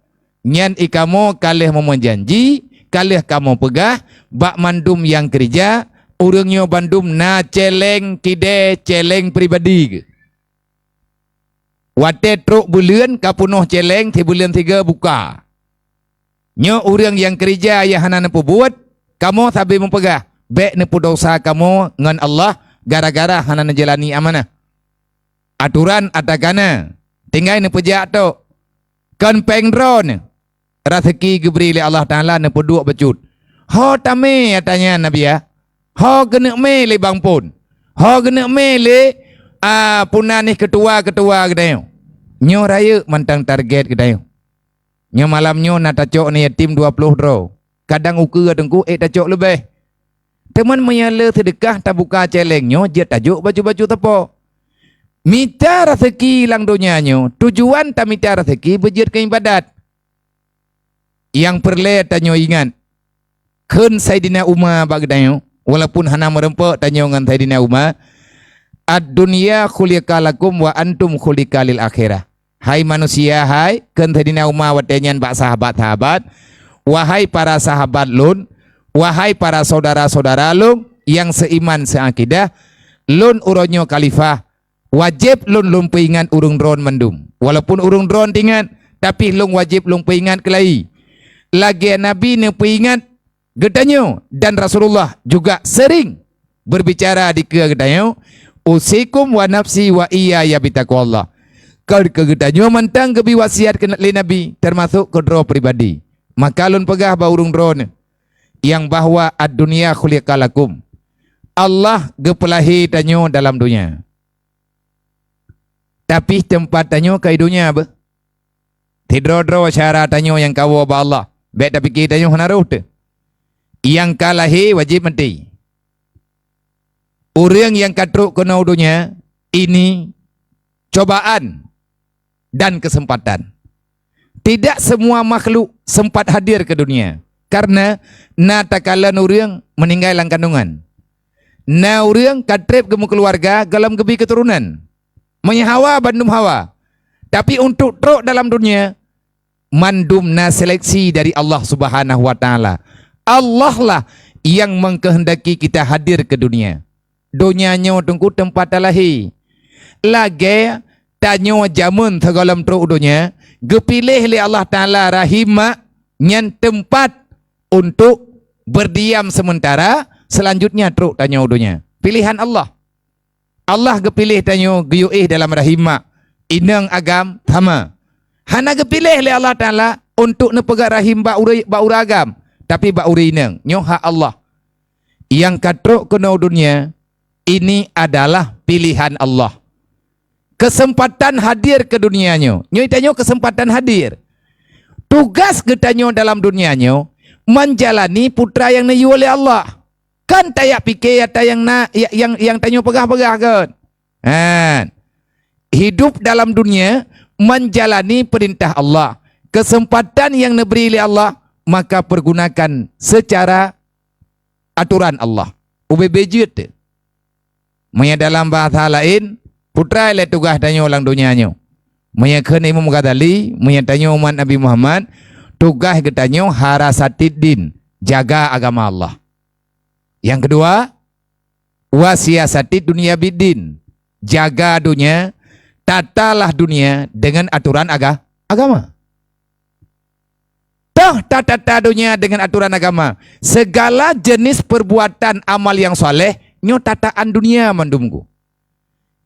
Nyan i kamoe ka lheueh meumeujanji, ka lheueh kamoe peugah, bak mandum nyang keurija, ureuëng nyoe bandum na céléng kidée, céléng pribadi geuh. Watée trok buleuen ka peunoh céléng sibuleuen sigoe buka. Nyoe ureuëng nyang keurija nyang hana neupeubuet, kamoe sabe meupeugah, bék neupeudosa kamoe ngon Allah gara-gara hana neujalani amanah. Atoran atra ka na, tinggai neupeujak tok. Kon péng droeneuh, raseuki geubri lé Allah Taala neupeuduek bacut. Ho tamé atra nyan, Nabi, ya? Ho geuneuk mé lé bang phon? Ho geuneuk mé lé, a, puna nih keutua-keutua geutanyoe? Nyoe rayeuk mantong target geutanyoe. Nyoe malam nyoe na tacok aneuk yatim dua ploh droe. Kadang ukeue teungku ék tacok leubeh. Teuma meunyoe le seudeukah tabuka céléng nyoe jeuet tajok bacut-bacut sapo. Mita raseuki lam donya nyoe, tujuan tamita raseuki beujeuet keu iébadat. Nyang peureulée tanyoe ingat, kheun Saidina Umar bak geutanyoe, walaupun hana meureumpok tanyoe ngon Saidina Umar, "Ad-dunya khuliqa lakum wa antum khuliqa lil akhirah." Hai manusia hai, kheun Saidina Umar watée nyan bak sahabat-sahabat, "Wahai para sahabat lôn, wahai para syedara-syedara lôn nyang seuiman seuakidah, lôn uroe nyoe khalifah, wajéb lôn lôn peuingat ureuëng droen mandum. Walaupun ureuëng droen teuingat, tapi lôn wajéb lôn peuingat keulayi. Lagée Nabi neupeuingat geutanyoe dan Rasulullah juga sering berbicara dikeue geutanyoe, 'Usikum wa nafsi wa iyaya bitaqwallah.'" Keu, keu geutanyoe mantong geubri wasiat keu, lé Nabi, teumasok keu droe pribadi. Maka lôn peugah bak ureuëng droeneuh nyang bahwa ad-dunya khuliqa lakum. Allah geupeulahé tanyoe dalam donya. Tapi teumpat tanyoe ka i donya beuh. Sidroe-droe syedara tanyoe nyang ka woe bak Allah, bék tapike tanyoe hana roh teuh. Nyang ka lahé wajéb maté. Ureuëng nyang ka trok keunoe u donya, ini cobaan dan kesempatan. Tidak semua makhluk sempat hadir ke dunia, karena na takalon ureuëng meuninggai lam kandungan. Na ureuëng ka treb geumeukeuluwarga gohlom geubi keuturonan. Meunyoe hawa, bandum hawa. Tapi untuk trok dalam dunia, mandum na seleksi dari Allah Subhanahu wa Taala. Allah lah yang mengkehendaki kita hadir ke dunia. Donya nyoe teungku teumpat talahé. Lagée tanyoe jameun sigohlom trok u donya, geupiléh lé Allah Taala rahim mak nyan teumpat untuk berdiam sementara, selanjutnya trok tanyoe u donya. Pilihan Allah. Allah geupiléh tanyoe geuyue éh dalam rahim mak, inong agam sama. Hana geupiléh lé Allah Taala untuk neupeugét rahim bak ureuëng, bak ureuëng agam, tapi bak ureuëng inong. Nyoe hak Allah. Nyang ka trok keunoe u dunia, ini adalah pilihan Allah. Kesempatan hadir ke dunia nyoe. Nyoe tanyoe kesempatan hadir. Tugas geutanyoe dalam dunia nyoe, menjalani putra nyang neuyue lé Allah. Kan tajak pike ata nyang na, ya-, nyang, nyang tanyoe peugah-peugah kon. Han. Hidup dalam dunia, menjalani perintah Allah. Kesempatan nyang neubri lé Allah, maka pergunakan secara aturan Allah. Ubé-bé jeuet teuh. Meunyoe dalam bahasa laén, putra lé tugaih tanyoe lam donya nyoe. Meunyoe kheun Imam Ghazali, meunyoe tanyoe umat Nabi Muhammad, tugaih geutanyoe harasatid din, jaga agama Allah. Nyang keudua, wa siyasatid dunya bid din, jaga dunia, tatalah dunia dengan aturan aga-, agama. Toh tatata donya dengan aturan agama, segala jenis perbuatan amal nyang saleh nyoe tataan dunia mandum ku.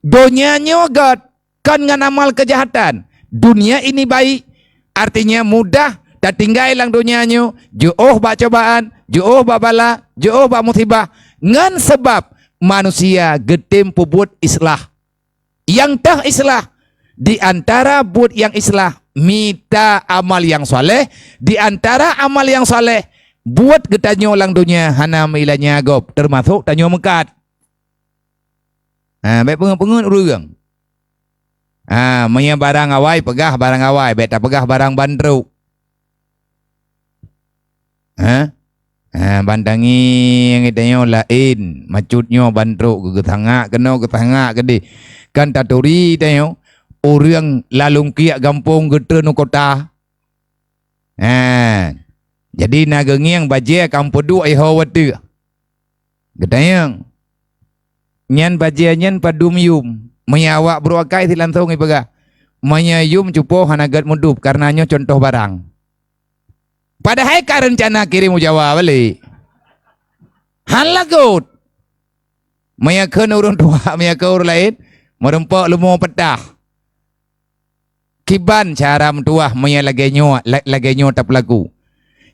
Donya nyoe gét, kon ngon amal keujahatan. Dunia ini baik, artinya mudah tatinggai lam donya nyoe, jiôh bak cobaan, jiôh bak bala, jiôh bak musibah, ngon sabab manusia geutem peubuet islah. Nyang teuh islah, di antara buet nyang islah, mita amal nyang saleh, di antara amal nyang saleh, buet geutanyoe lam donya hana meuilanya gob, teumasok tanyoe meukat. Ha, bék peungeut-peungeut ureuëng. Ha, meunyoe barang awai, peugah barang awai, bék tapeugah barang ban trok. Ha? Ha, ban tangieng geutanyoe laén, maksud nyoe ban trok, geusangak keunoe, geusangak keudeh. Kan taturi tanyoe, ureuëng lalungkiek gampông geutreun u kota. Ha. Jadi na geungieng bajée ka meupeuduk iho watée. Geutanyong, "Nyan bajée nyan padum yum?" Meunyoe awak brok akai sit langsong ipeugah, "Meunyoe yum cupo hana gét mudub, kareuna nyoe cuntoh barang." Padahai ka reuncana kirém u Jawa balek. Han lagot. Meunyoe kheun ureuëng tuha, meunyoe kheun ureuëng laén, meurumpok leumo peutah. Kiban cara meutuwah meunyoe lagée nyoe, la-, lagée nyoe tapeulaku?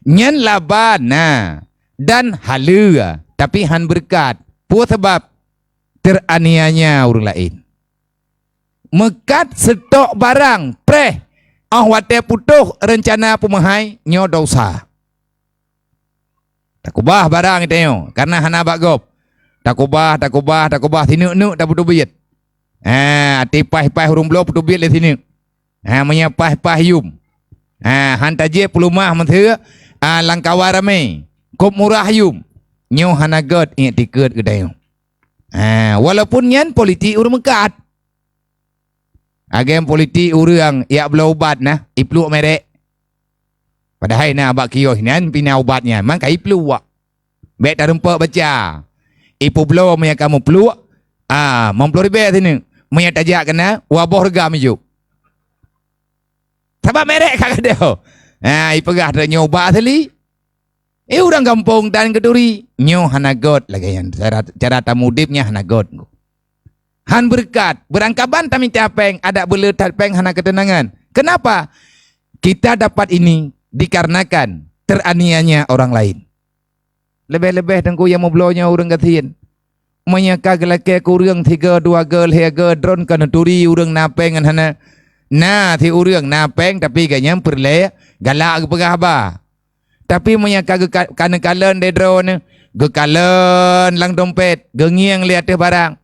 Nyan laba na dan haleue, tapi han beureukat. Peue sabab? Teuraniaya ureuëng laén. Meukat seutok barang preh, óh watée putôh reuncana peumeuhai, nyoe desya. Takubah barang geutanyoe, kareuna hana bak gob. Takubah, takubah, takubah, sineuk-neuk tapeuteubiet. Ha, até paih-paih ureuëng bloe peuteubiet lé sineuk. Ha, meunyoe paih-paih yum. Ha, han tajép peuleumah meuseue, ha, lam kawan ramé. Kôb murah yum. Nyoe hana gét iktikeuet geutanyoe. Ha, walaupun nyan politik ureuëng meukat. Agen politik ureuëng jak bloe ubat na, ipluek merek. Padahai na bak kios nyan pih na ubat nyan, mangka ipluek. Bék tarumpok baca. Ipeubloe meunyoe ka meupluek, ah, limong ploh ribée sineuk. Meunyoe tajak keunan, dua boh reuga mijok. Sabab merek ka gadôh. Ah, ipeugah droe nyoe ubat asli. Eh, ureuëng gampông tan geuturi, nyoe hana gét lagée nyan. Cara, cara tamudeb nyan hana gét. Han beureukat, beurangkaban tamita péng, adak beuleutat péng hana keuteunangan. Kenapa? Kita dapat ini dikarenakan teraniayanya orang lain. Leubeh-leubeh teungku nyang meubloe nyoe ureuëng gasien. Meunyoe ka geulakée keu ureuëng sigoe, dua goe, lhée goe, droe ka neuturi ureuëng na péng ngon hana. Na si ureuëng na péng, tapi gobnyan peureulée galak geupeugah haba. Tapi meunyoe ka geuka-, ka neukalon lé droeneuh, geukalon lam dompet, geungieng lé ateueh barang.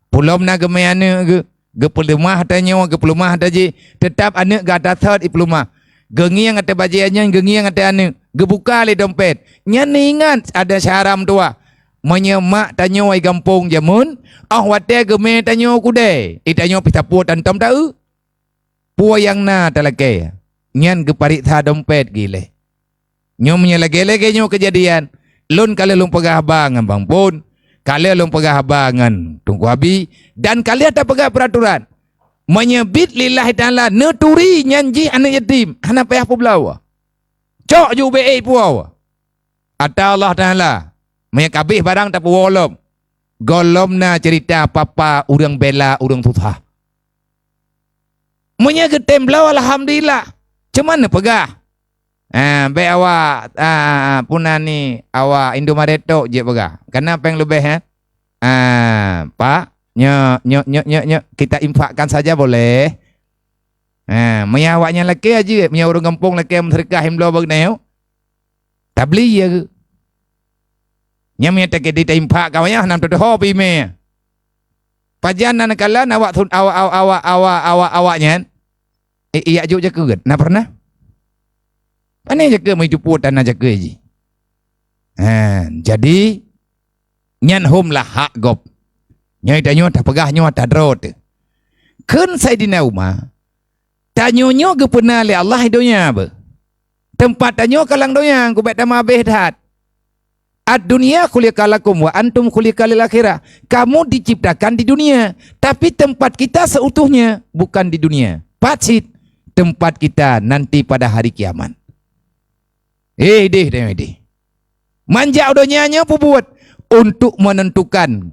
Peulom na geumé aneuëk geuh, geupeuleumah tanyoe, geupeuleumah tajih, teutab aneuëk gata thot ipeuleumah. Geungieng ateueh bajée nyan, geungieng ateueh aneuëk, geubuka lé dompet. Nyan neuingat ada syara meutuwah. Meunyoe mak tanyoe i gampông jameun, óh watée geumé tanyoe kudée, i tanyoe pih sapeue tantom ta-eu. Peue nyang na talakée, nyan geupareksa dompet geuh ilée. Nyoe meunyoe lagée-lagée nyoe keujadian, lôn ka lheueh lôn peugah haba ngon Bang Pon, ka lheueh lôn peugah haba ngon Teungku Abi, dan ka lheueh tapeugah peuratoran. Meunyoe bit lillahi ta'ala neuturi nyan jih aneuëk yatim, hana payah peubloe. Cok ju ubé ék puwoe. Ata Allah Taala, meunyoe ka abéh barang tapeuwoe lom, gohlom na ceurita papa ureuëng bela ureuëng susah. Meunyoe geutem bloe, alhamdulillah. Cuma neupeugah, ah, bék awak, ah, puna ni awak Indomaret tok jeuet peugah. Kana péng leubeh, eh? Ah, Pak, nyoe, nyoe, nyoe, nyoe, nyoe, kita infakkan saja boleh. Ah, meunyoe awaknyan lakée jeuet, meunyoe ureuëng gampông lakée meuseudeukah lom bloe bak geutanyoe, tabli ya geuh. Nyan meunyoe takedi tainfak ka awaknyan, hana teudeungoe pih imé. Pajan na neukalon awak sun-, awak, awak, awak, awak, awak, awaknyan, eh, ijak jok jakeuet. Na pernah? Pane jakeuet meutupeue tana jakeuet jih. Ha, jadi, nyan hom lah hak gob. Nyoe tanyoe tapeugah nyoe ata droe teuh. Kheun Saidina Umar, tanyoe nyoe geupeuna lé Allah i donya beuh. Teumpat tanyoe ka lam donya, geuh bék tamabéh that. "Ad-dunya khuliqa lakum wa antum khuliqa lil akhirah." Kamu diciptakan di dunia, tapi tempat kita seutuhnya bukan di dunia. Pat cit tempat kita nanti pada hari kiamat. Eh, deh, deh, deh. Manjak u donya nyoe peubuet untuk menentukan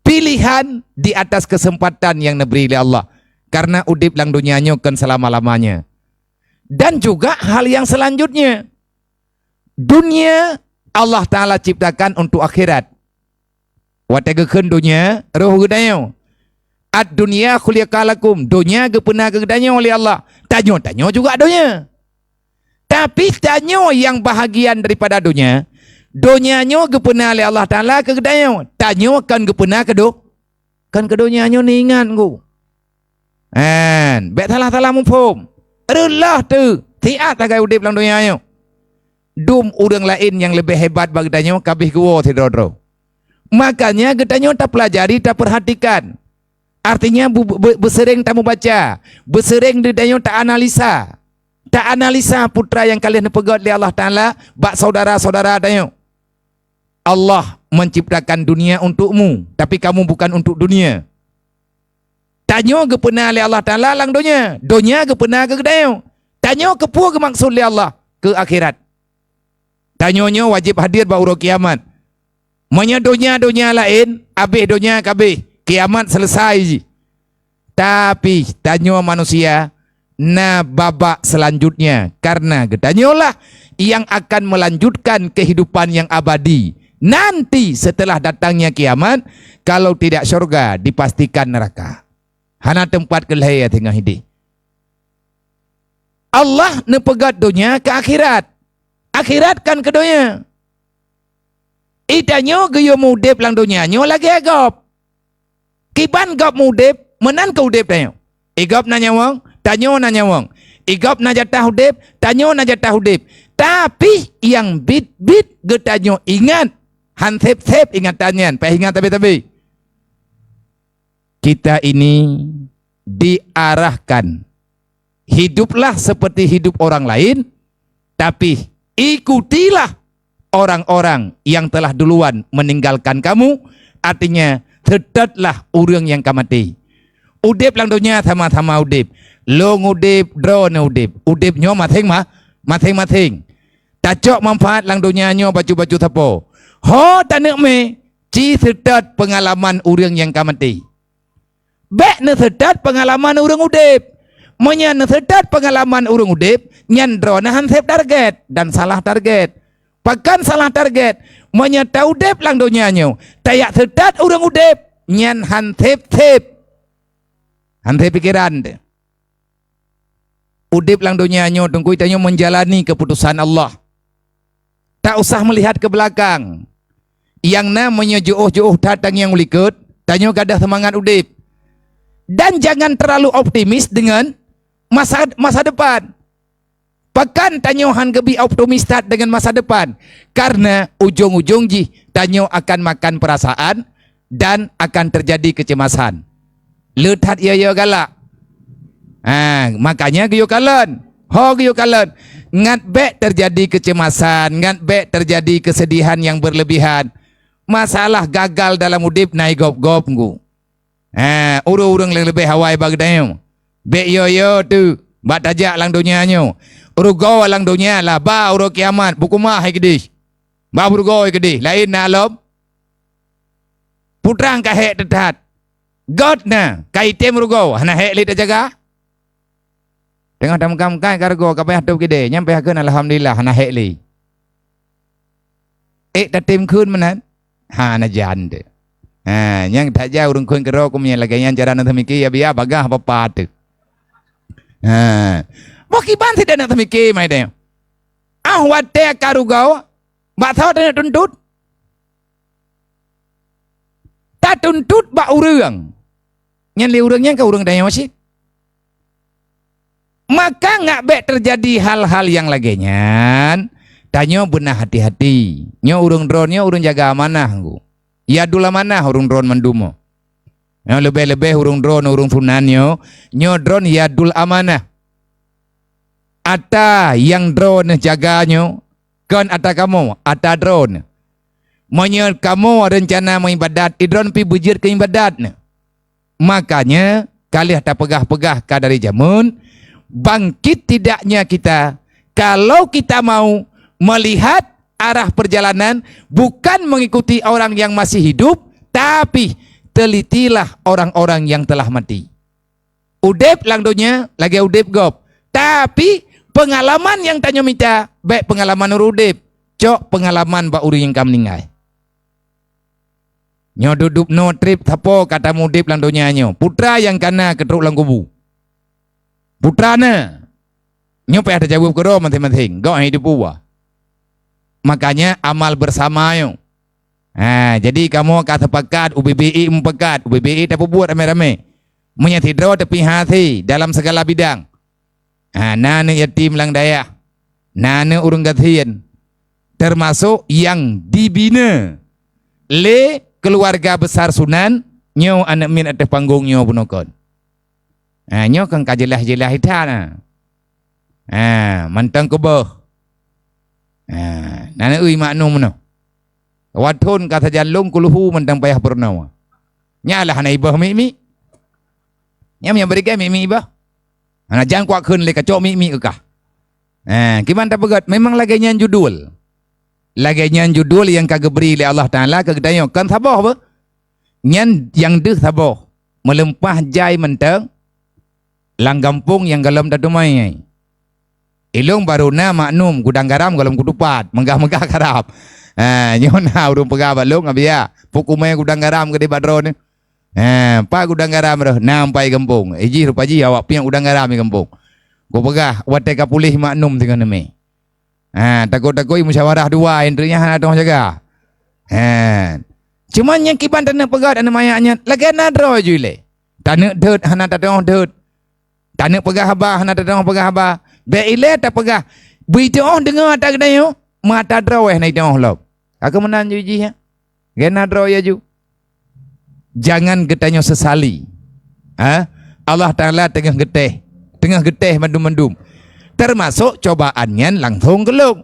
pilihan di atas kesempatan yang neubri lé Allah. Karena udeb lam donya nyoe kon selama-lamanya. Dan juga hal yang selanjutnya. Dunia Allah Taala ciptakan untuk akhirat. Watée geukheun donya, roh geutanyoe. "Ad-dunya khuliqa lakum." Donya geupeuna keu geutanyoe lé Allah. Tanyoe, tanyoe juga donya. Tapi tanyoe nyang bahagian daripada donya, donya nyoe geupeuna lé Allah Taala keu geutanyoe. Tanyoe kon geupeuna keu do-, kon keu donya nyoe, neuingat ngon. Hen, bék salah-salah muphom. Reuloh teuh, siat sagai udeb lam donya nyoe. Dum ureuëng laén nyang leubeh hebat bak geutanyoe ka abéh geuwoe sidroe-droe. Makanya geutanyoe tapeulajari, tapeurhatikan. Artinya, bu-, bu-, beuseureng tamubaca, beuseureng geutanyoe ta-analisa. Ta-analisa peue nyang ka lheueh neupeugét lé Allah Taala bak syedara-syedara tanyoe. Allah menciptakan dunia untukmu, tapi kamu bukan untuk dunia. Tanyoe geupeuna lé Allah Taala lam donya, donya geupeuna keu geutanyoe. Tanyoe keupeue geumaksud lé Allah? Keu akhirat. Tanyoe nyoe wajéb hadir bak uroe kiamat. Meunyoe donya-donya laén, abéh donya ka abéh, kiamat seuleusai jih. Tapi tanyoe manusia na babak seulanjutnya, karena geutanyoe lah nyang akan melanjutkan kehidupan yang abadi nanti setelah datangnya kiamat. Kalau tidak syurga, dipastikan neraka. Hana teumpat keu lhée teungoh idéh. Allah neupeugét donya keu akhirat. Akhirat kan keu donya. Geutanyoe geuyue meu-udeb lam donya nyoe lagée gob. Kiban gob meu-udeb, meunan keu udeb tanyoe. Igob na nyawöng, tanyoe na nyawöng. Igob na jatah udeb, tanyoe na jatah udeb. Tapi nyang biet-biet geutanyoe ingat, han seb-seb ingatan nyan, payah ingat tabe-tabe. Kita ini diarahkan, hiduplah seperti hidup orang lain, tapi ikutilah orang-orang yang telah duluan meninggalkan kamu, artinya, seutôt lah ureuëng nyang ka maté. Udeb lam donya sama-sama udeb. Lôn udeb, droeneuh udeb. Udeb nyoe maséng ma-, maséng-maséng. Tacok manfaat lam donya nyoe bacut-bacut sapo. Ho taneuk mé, ci seutôt peungalaman ureuëng nyang ka maté. Bék neuseutôt peungalaman ureuëng udeb. Meunyoe neuseutôt peungalaman ureuëng udeb, nyan droeneuh han seb target dan salah target. Pakon salah target? Meunyoe taudeb lam donya nyoe, tajak seutôt ureuëng udeb, nyan han seb-seb. Han seb pikeran teuh. Udeb lam donya nyoe, teungku, tanyoe menjalani keputusan Allah. Tak usah melihat ke belakang. Nyang na meunyoe jiôh-jiôh that tangieng u likot, tanyoe gadôh seumangat udeb. Dan jangan terlalu optimis dengan masa, masa depan. Pakon tanyoe han geubi optimis that dengan masa depan? Karena ujong-ujong jih tanyoe akan makan perasaan dan akan terjadi kecemasan. Le that yo-yo galak. Ha, makanya geuyue kalon. Ho geuyue kalon. Ngat bék terjadi kecemasan, ngat bék terjadi kesedihan yang berlebihan. Masalah gagal dalam udeb na igob-gob, teungku. Ha, ureuëng-ureuëng nyang leubeh awai bak geutanyoe. Bék yo-yo teuh bak tajak lam donya nyoe. Rugoe lam donya, laba uroe kiamat, beukeumah hai keudeh. Bak beurugoe hai keudeh, laén na lom. Putra ka hék teutat. Göt na, ka item rugoe, hana hék lé tajaga. Teungoh tameukat-meukat ka rugoe, ka payah tôb keudeh, nyan payah kheun alhamdulillah, hana hék lé. Ék tatem kheun meunan? Hana jan teuh. Ha, nyang that jai ureuëng kheun keudroe keu meunyan lagée nyan cara na teumike, ya biya bagah papa teuh. Ha. Boh kiban sideh na teumike mai teuh. Ah watée ka rugoe, bak soe taneuk tuntut? Tatuntut bak ureuëng. Nyan lé ureuëng nyan ka ureuëng tanyoe cit. Maka ngat bék teujadi hal-hal nyang lagée nyan, tanyoe beuna hati-hati. Nyoe ureuëng droeneuh nyoe ureuëng jaga amanah, teungku. Yadul amanah ureuëng droeneuh mandum. Nyoe leubeh-leubeh ureuëng droeneuh ureuëng sunan nyoe, nyoe droeneuh yadul amanah. Ata nyang droeneuh jaga nyoe kon ata kamoe, ata droeneuh. Meunyoe kamoe reuncana meuibadat, droeneuh pih beujeuet keu ibadat nyoe. Makanya, ka lheueh tapeugah-peugah ka dari jameun, bangkit tidaknya kita, kalau kita mau melihat arah perjalanan bukan mengikuti orang yang masih hidup, tapi telitilah orang-orang yang telah mati. Udeb lam donya lagée udeb gob, tapi peungalaman nyang tanyoe mita bék peungalaman ureuëng udeb, cok peungalaman bak ureuëng nyang ka meuninggai. Nyoe dudoe noe treb sapo ka tamudeb lam donya nyoe, putra nyang kana keutrok lam kubu. Putra na. Nyoe payah tajaweueb keudroe maséng-maséng, gob hai teupeue. Makanya amal bersama nyoe. Ha, jadi kamoe ka sepakat, U B B E mupakat, U B B E tapeubuet ramé-ramé. Meunyoe sidroe teupih hase dalam segala bidang, ha, na aneuk yatim lam dayah, na aneuk ureuëng gasien, teumasok nyang dibina lé keuluwarga besar Sunan, nyoe aneuk miet ateueh panggong nyoe bunoe kon. Ha, nyoe kan ka jeulaih-jeulaih that na. Ha, mantong keubah. Ha, na neueu maknum nyoe. Wathon ka sajan lôn kulhu mantong payah peurunoe. Nyalah hana ibah mik-mik. Nyam nyang berikan mik-mik ibah. Hana jang kuat kheun lé kacok mik-mik kah. Ha, kiban tapeugét memang lagée nyan judul. Lagée nyan judul nyang ka geubri lé Allah Taala keu geutanyoe, kon saboh beuh. Nyan nyang deuh saboh, meuleumpah jai mantong lam gampông nyang gohlom tateumai. Ilong barô na maknum gudang garam gohlom kutupat, meugah-meugah garam. Ha, nyoe na ureuëng peugah bak lôn, "Abiya, peue kumé gudang garam keudeh bak droeneuh?" Ha, pat gudang garam roh, na ampai gampông. Ijih rupa jih awak pieng gudang garam di gampông. Kupeugah, watée ka puléh maknum singoh neumé. Ha, takot-takot musyawarah dua, enteuk nyan hana teuh jaga. Ha. Cuma nyang kiban taneuk peugah aneuk manyak nyan, lagée na droe ju ilée. Taneuk deuet hana tateuoh deuet. Taneuk peugah haba hana tateuoh peugah haba. Bék ilée tapeugah, beuiteuoh deungoe ata geutanyoe, mata droe hana iteuoh lom. Ka keu meunan ju jih, ya. Gena droe ya ju. Jangan geutanyoe sesali. Ha? Allah Taala teungoh geutéh, teungoh geutéh mandum-mandum. Teumasok cobaan nyan langsong keu lôn.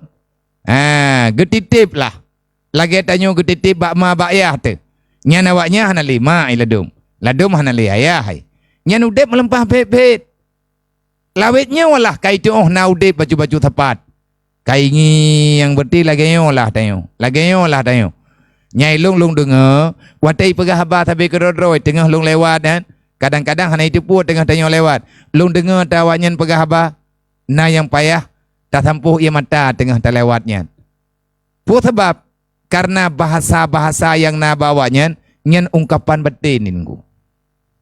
Ha, geutitip lah. Lagée tanyoe geutitip bak ma bak yah teuh. Nyan awaknyan hana lé ma i ladom. Ladom hana lé ayah hai. Nyan udeb meuleumpah phét-phét. Lawét nyoe lah ka iteuoh na udeb bacut-bacut sapat. Ka ingieng berarti lagée nyoe lah tanyoe. Lagée nyoe lah tanyoe. Nyai lôn, lôn deungoe, watée ipeugah haba sabe keudroe-droe teungoh lôn lewat nyan, kadang-kadang hana iteupeue teungoh tanyoe lewat. Lôn deungoe ata awaknyan peugah haba, na nyang payah tasampôh ié mata teungoh talewat nyan. Peue sabab? Kareuna bahasa-bahasa nyang na bak awaknyan nyan ungkapan baten, Teungku.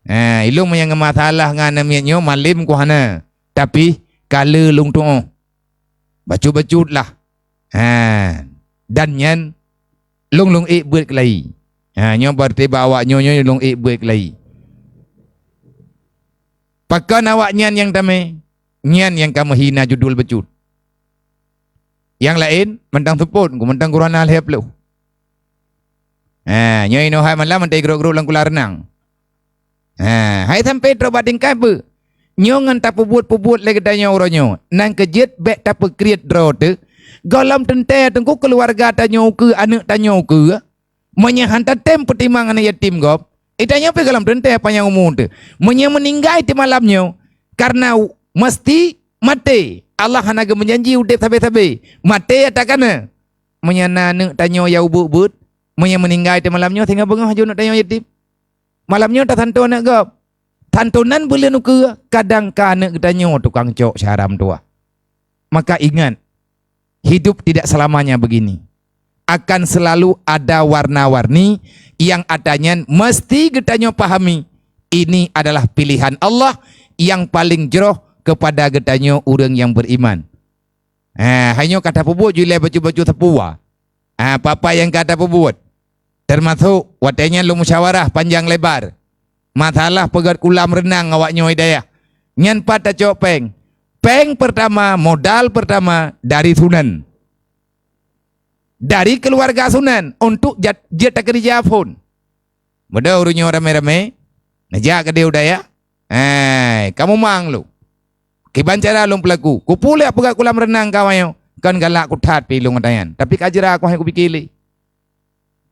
Ha, ilôn meunyoe masalah ngon aneuk miet nyoe malem ku hana, tapi ka le lôn tuoh. Bacut-bacut lah. Ha, dan nyan lôn-lôn ék beuet keulayi. Ha, nyoe berarti bak awaknyoe nyoe lôn ék beuet keulayi. Pakon awaknyan nyang tamé? Nyan nyang ka meuhina judul bacut. Nyang laén mantong seupôt, mantong gurana lhée ploh. Ha, nyoe inoe hai malam mantong igrok-grok lam kulam reunang. Ha, hai sampai trok bak tingkat beuh. Nyoe ngon tapeubuet-peubuet lé geutanyoe uroe nyoe, nang keu jeuet bék tapeukriet droe teuh. Gohlom teuntée teungku keuluwarga tanyoe ukeue, aneuk tanyoe ukeue. Meunyoe han tatem peutimang aneuk yatim gob, i tanyoe pih gohlom teuntée panyang umu teuh. Meunyoe meuninggai teuh malam nyoe, kareuna u-, meuseuti maté. Allah hana geumeujanji udeb sabe-sabe. Maté ata kana. Meunyoe na aneuk tanyoe nyang ubeuet-beuet, meunyoe meuninggai teuh malam nyoe, singoh beungoh ju aneuk tanyoe yatim. Malam nyoe tasantoe aneuk gob. Santonan buleuen ukeue, kadang ka aneuk geutanyoe tukang cok syara meutuwah. Maka ingat, hidup tidak selamanya begini. Akan selalu ada warna-warni yang ata nyan mesti geutanyoe pahami, ini adalah pilihan Allah yang paling jroh kepada geutanyoe ureuëng nyang beriman. Ha, hai nyoe ka tapeubuet ju ilée bacut-bacut sapeue. Ha, peue-peue nyang ka tapeubuet. Teumasok watée nyan lôn musyawarah panjang lebar. Masalah peugét kulam reunang awaknyoe i dayah. Nyan pat tacok péng. Péng peurtama, modal peurtama dari Sunan. Dari keuluwarga Sunan untuk jat-, jeuet takeurija phon. Meudoe ureuëng nyoe ramé-ramé, neujak keudeh u dayah. Hai, kamoe mang lôn. Kiban cara lôn peulaku. Kupuléh peugét kulam reunang ka awaknyoe. Kon galak kuthat pih lôn gata nyan. Tapi ka jra ku hai kupike lé.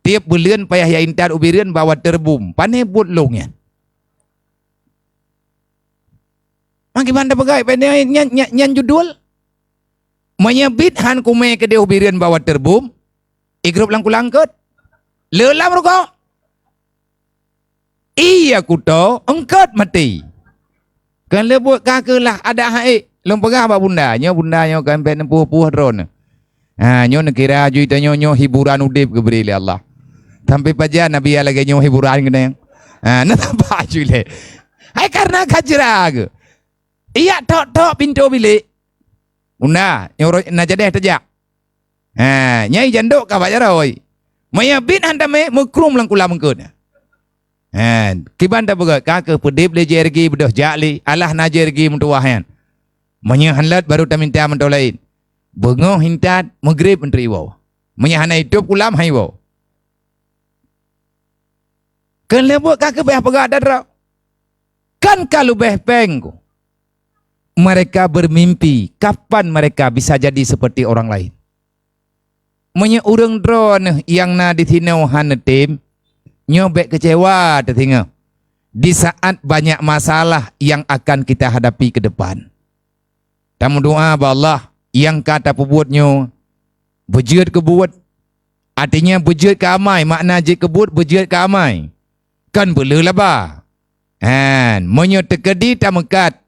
Tieb buleuen payah ya intat ubé reuen bak waterboom. Pane buet lôn nyan. Mangkiban tapeugah pane nyan, nyan, nyan judul. Meunyoe bit han kumé keudeh ubé reuen bak waterboom, igrop lam kulang eungkôt. Le lam rukok. Iya kuto, eungkôt maté. Kon le buet ka keulah adak hai. Lôn peugah bak bunda, nyoe bunda nyoe kan bék neupuh-puh droeneuh. Ha, nyoe neukira jui tanyoe nyoe hiburan udeb geubri lé Allah. Sampai pajan Nabi lagée nyoe hiburan keunan. Ha, na saban jui lé. Hai kareuna ka jra geuh. Iyak tok-tok pintoe bilék. Bunda, nyoe na jadeh teujak. Ha, nyai jandok ka bak jaroe. Meunyoe bit han tamé meukrueng lam kulam eungkôt. Hen, kiban tapeugah, ka keuh peudeb lé J R G beudôh jak lé, alah na J R G meutuwah nyan. Meunyoe hán lôt baru tamita mantong laén. Beungoh intat, meugreb eunteuk iwoe. Meunyoe hana itôb kulam, han iwoe. Keuneuk buet ka keubeh peugah atra droe. Kan ka leubeh péng ku. Mereka bermimpi, kapan mereka bisa jadi seperti orang lain? Meunyoe ureuëng droeneuh nyang na disinoe hana tem, nyoe bék keucewa teuh singoh di saat banyak masalah yang akan kita hadapi ke depan. Tameudoa bak Allah nyang ka tapeubuet nyoe beujeuet keu buet. Artinya beujeuet keu amai, makna jeuet keu buet beujeuet keu amai. Kon beuleu laba. Hen, meunyoe teukeudi tameukat,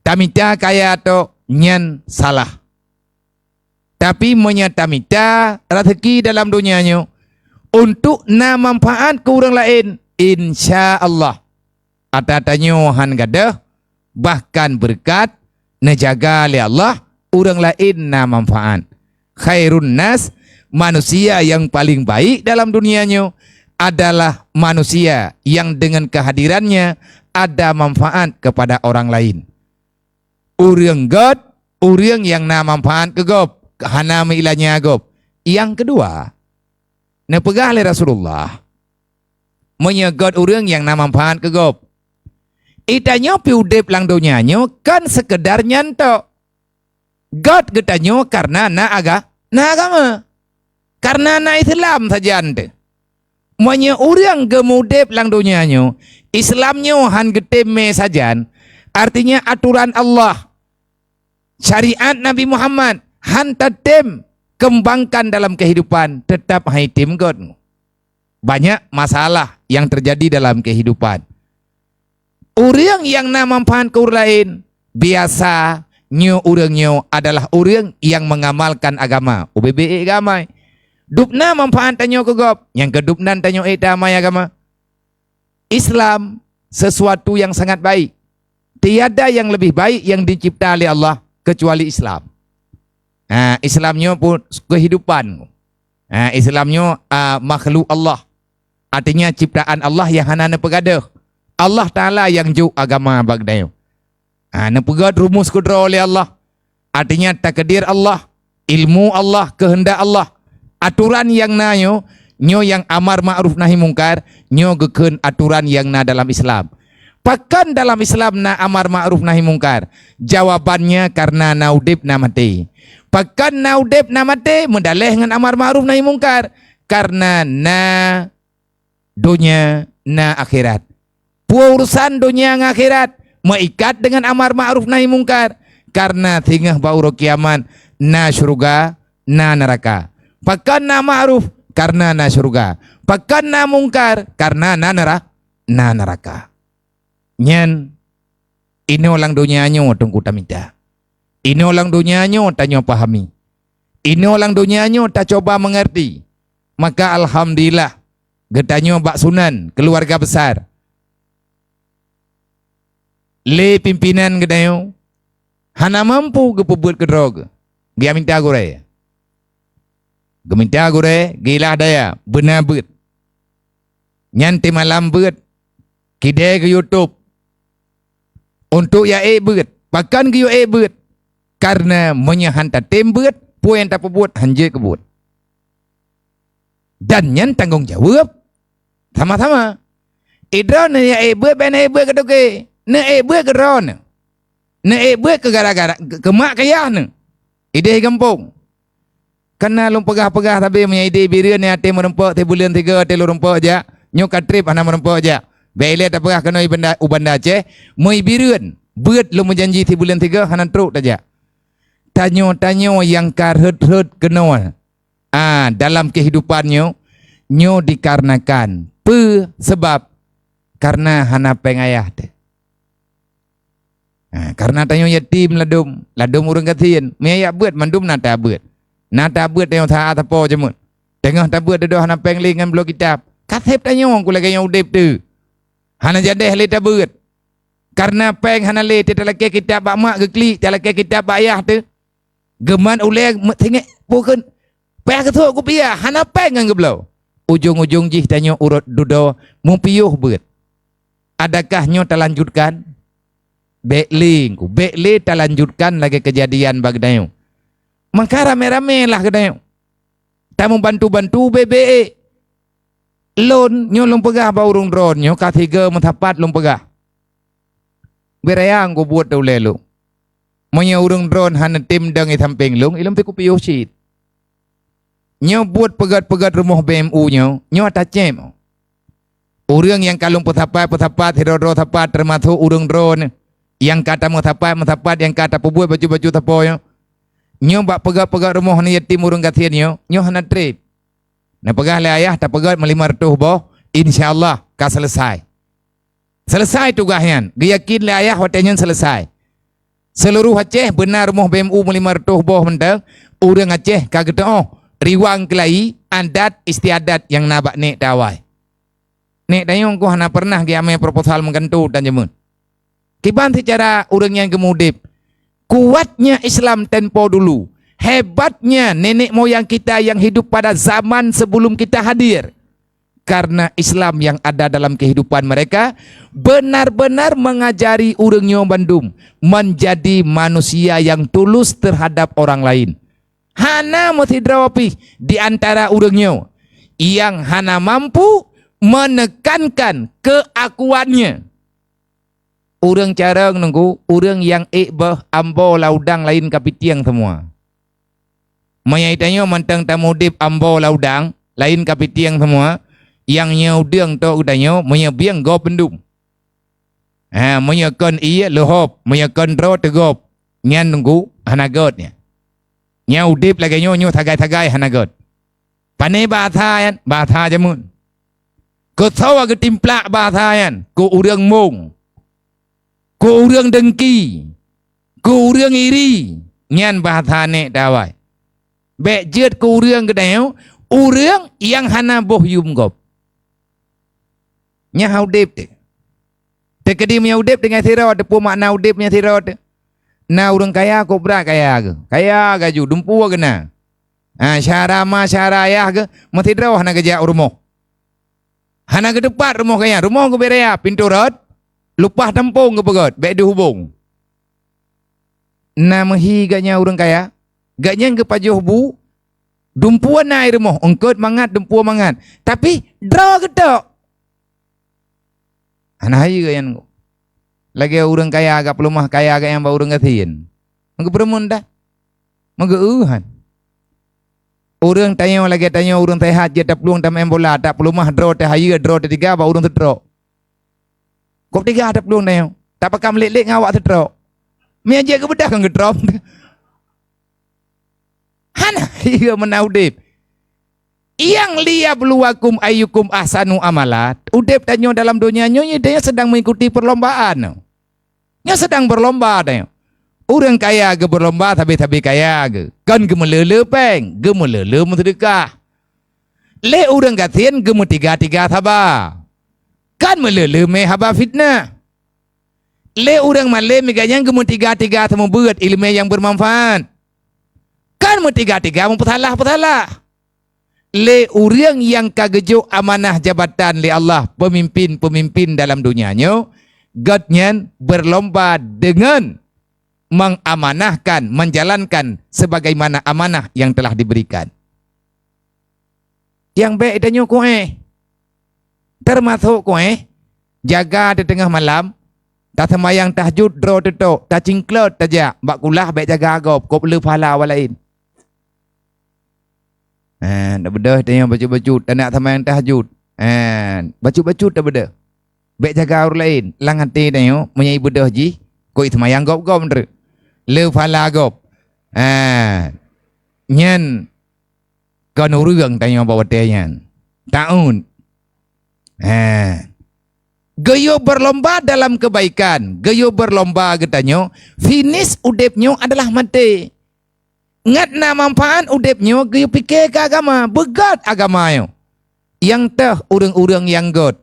tamita kaya tok, nyan salah. Tapi meunyoe tamita raseuki dalam donya nyoe untuk na manfaat keu ureuëng laén, insya Allah atra tanyoe hán gadôh, bahkan beureukat, neujaga lé Allah, ureuëng laén na manfaat. Khairun nas, manusia yang paling baik dalam dunia nyoe adalah manusia yang dengan kehadirannya ada manfaat kepada orang lain. Ureuëng gét, ureuëng nyang na manfaat keu gob, hana meuilanya gob. Nyang keudua, neupeugah lé Rasulullah, meunyoe gét ureuëng nyang na manfaat keu gob. Geutanyoe pih udeb lam donya nyoe kon seukeudar nyan tok. Gét geutanyoe kareuna na aga-, na agama. Kareuna na Islam sajan teuh. Meunyoe ureuëng geumudeb lam donya nyoe, Islam nyoe hán geutem mé sajan, artinya aturan Allah, syariat Nabi Muhammad hán tatem kembangkan dalam kehidupan, teutap hán item gét. Banyak masalah yang terjadi dalam kehidupan. Ureuëng nyang na manfaat keu ureuëng laén, biasa nyoe ureuëng nyoe adalah ureuëng nyang mengamalkan agama, ubé bék ék keu amai. Dub na manfaat tanyoe keu gob, nyang keu dub nan tanyoe ék tamai agama. Islam sesuatu yang sangat baik. Tiada yang lebih baik yang dicipta oleh Allah kecuali Islam. Ha, Islam nyoe pun kehidupan. Ha, Islam nyoe, ah, makhluk Allah. Artinya ciptaan Allah yang hana neupeugadôh. Allah Taala yang jok agama bak geutanyoe. Ha, neupeugét rumus keudroe lé Allah. Artinya takdir Allah, ilmu Allah, keuheundak Allah. Aturan nyang na nyoe, nyoe nyang amar ma'ruf nahi mungkar, nyoe geukheun aturan nyang na dalam Islam. Pakon dalam Islam na amar ma'ruf nahi mungkar? Jawabannya karena na udeb na maté. Pakon na udeb na maté meudaléh ngon amar ma'ruf nahi mungkar? Karena na donya na akhirat. Peue urusan donya ngon akhirat meuikat deungon amar ma'ruf nahi mungkar? Karena singoh bak uroe kiamat na syeuruga, na neuraka. Pakon na ma'ruf? Karena na syeuruga. Pakon na mungkar? Karena na neura-, na neuraka. Nyan, inoe lam donya nyoe teungku tamita. Inoe lam donya nyoe tanyoe pahami. Inoe lam donya nyoe tacoba meungerti. Maka alhamdulillah, geutanyoe bak sunan keuluwarga besar. Lé pimpinan geutanyoe hana mampu geupeubuet keudroe geuh. Geujak minta gurée. Geuminta gurée, geuilah daya, beuna beuet. Nyan teumalam beuet, kidée geuyue tôb. Untuk jak ék beuet, pakon geuyue ék beuet? Kareuna meunyoe hán tatem beuet, peue nyang tapeubuet hán jeuet keu buet. Dan nyan tanggong jaweueb sama-sama. Idroeneuh jak ék beuet, bék neuék beuet keu toke, neuék beuet keu droeneuh. Neuék beuet keu gara-gara, keu mak keu yah neuh. Idéh gampông. Kana lôn peugah-peugah sabe meunyoe idéh Bireuen nyang até meurumpok sibuleuen sigoe até lôn rumpok jak, nyoe ka treb hana meurumpok jak. Bék ilée tapeugah keunoe u Banda, u Banda Aceh, meu Bireuen, beuet lôn meujanji sibuleuen sigoe hana trok tajak. Tanyoe-tanyoe nyang ka rhot-rhot keunoe, ah, dalam kehidupan nyoe, nyoe dikarenakan peue sabab? Kareuna hana péng ayah teuh. Ha, kareuna tanyoe yatim ladôm, ladôm ureuëng gasien, meunyoe jak beuet mandum na tabeuet. Na tabeuet tanyoe sa-a sapo jeuet. Teungoh tabeuet dudoe hana péng lé ngon bloe kitab. Ka seb tanyoe ku lagée nyoe udeb teuh. Hana jadeh lé tabeuet. Kareuna péng hana lé, teutalakée kitab bak mak geuklik, talakée kitab bak yah teuh. Geumat ulée me-, singét pukon, payah geusok kupiah, hana péng ngon geubloe. Ujong-ujong jih tanyoe urot dudoe mupiôh beuet. Adakah nyoe talanjutkan? Bék lé, bék lé talanjutkan lagée keujadian bak geutanyoe. Maka ramé-ramé lah geutanyoe tameubantu-bantu bék-bék. Lôn nyoe lôn peugah bak ureuëng droeneuh nyoe ka sigoe meusapat lôn peugah. Beuraya ngeubuet ulée lôn. Meunyoe ureuëng droeneuh hana tem dong i sampéng lôn, ilôn pih kupiôh cit. Nyoe buet peugét-peugét rumoh B M U nyoe, nyoe tacém. Ureuëng nyang ka lôn peusapat-peusapat sidroe-droe sapat, teumasok ureuëng droeneuh nyang ka tameusapat-meusapat, nyang ka tapeubuet bacut-bacut sapo nyoe, nyoe bak peugét-peugét rumoh aneuk yatim ureuëng gasien nyoe, nyoe hana treb. Neupeugah lé ayah tapeugét meulimong reutôh boh, insya Allah ka seuleusoe. Seuleusoe tugaih nyan, geuyakin lé ayah watée nyan seuleusoe. Seuluruh Aceh beuna rumoh B M U meulimong reutôh boh mantong, ureuëng Aceh ka geuteuôh riwang keulayi adat istiadat nyang na bak nék teuh awai. Nék tanyoe keuh hana peureunah geuamé proposal meugantoe dan jeumeuen. Kiban seucara ureuëng nyang geumudeb, kuatnya Islam tempo dulu, hebatnya nenek moyang kita yang hidup pada zaman sebelum kita hadir. Karena Islam yang ada dalam kehidupan mereka benar-benar mengajari ureuëng nyoe bandum menjadi manusia yang tulus terhadap orang lain. Hana meusidroe pih di antara ureuëng nyoe yang hana mampu menekankan keakuannya. Ureuëng carông nunggu, ureuëng nyang ék boh ambo lam udang laén kapitieng seumua. Meunyoe tanyoe mantong tamudeb ambo lam udang laén kapitieng seumua, nyang nyoe udeueng tok geutanyoe meunyoe bieng gob bandum. Ha, meunyoe kon ié leuhob, meunyoe kon droe teugob, nyan nunggu hana gét nyan. Nyang udeb lagée nyoe, nyoe sagai-sagai hana gét. Pane bahasa nyan? Bahasa jameun. Keu soe geutimplak bahasa nyan? Keu ureuëng mong, keu ureuëng dengki, keu ureuëng iri. Nyan bahasa nék teuh awai. Bék jeuet keu ureuëng geutanyoe, ureuëng nyang hana boh yum gob. Nyan udeb teuh. Teukeudi meunyoe udeb deungon sidroe teuh, peue makna udeb nyan sidroe teuh? Na ureuëng kaya kok brat kaya geuh, kaya gaju, dumpeue geuh na. Ha, syara ma syara ayah geuh meusidroe hana geujak u rumoh. Hana geuteupat rumoh gobnyan, rumoh geubri raya, pintoe rot, leupah tampông geupeugét, bék deuh ubông. Na meuhi gobnyan ureuëng kaya, gobnyan geupajoh bu, dumpeue na i rumoh, eungkôt mangat, dumpeue mangat, tapi droe geutok. Hana hayeue nyan. Lagée ureuëng kaya agak peuleumah kaya agak nyang bak ureuëng gasien. Meugeupeurumun dah. Meugeu-eu han. Ureuëng tanyoe lagée tanyoe ureuëng seuhat jeuet taplueng tameuén bola, tapeuleumah droe teuh hayeue, droe teuh tiga bak ureuëng seutrok. Gob tiga taplueng tanyoe, tapakam lét-lét ngon awak seutrok. Meunyoe jeuet geubeudah kon geutrok. Hana hayeue meunan udeb. Nyang liyabluwakum ayyukum ahsanu amala, udeb tanyoe dalam donya nyoe, nyoe tanyoe sedang mengikuti perlombaan. Nyoe sedang berlomba tanyoe. Ureuëng kaya geuh berlomba sabe-sabe kaya geuh, kon geumeuleu-leu péng, geumeuleu-leu meuseudeukah. Lé ureuëng gasien geumeutiga-tiga saba, kon meuleu-leu mé haba fitnah. Lé ureuëng malém gobnyan geumeutiga-tiga seumeubeuet iéleumé nyang beumanfaat, kon meutiga-tiga meupeusalah-peusalah. Lé ureuëng nyang ka geujok amanah jabatan lé Allah peumimpén-peumimpén dalam donya nyoe, gobnyan berlomba deungon mengamanahkan, menjalankan sebagaimana amanah yang telah diberikan. Nyang bék tanyoe kuéh, teumasok kuéh jaga di teungoh malam, taseumayang tahajud droe teutok, tacingklot tajak bak kulah bék jaga gob, gob le pahala awak laén. Ha, tabeudôh tanyoe bacut-bacut, tanak seumayang tahajud. Ha, bacut-bacut tabeudôh. Bék jaga ureuëng laén, lam até tanyoe meunyoe ibeudôh jih, kok iseumayang gob-gob treuk. Le pahala gob. Ha, nyan kon ureuëng tanyoe bak watée nyan. Taun. Ha. Geuyue berlomba dalam kebaikan, geuyue berlomba geutanyoe, finish udeb nyoe adalah maté. Ngat na manfaat udeb nyoe geuyue pike keu agama, beugét agama nyoe. Nyang teuh ureuëng-ureuëng nyang gét.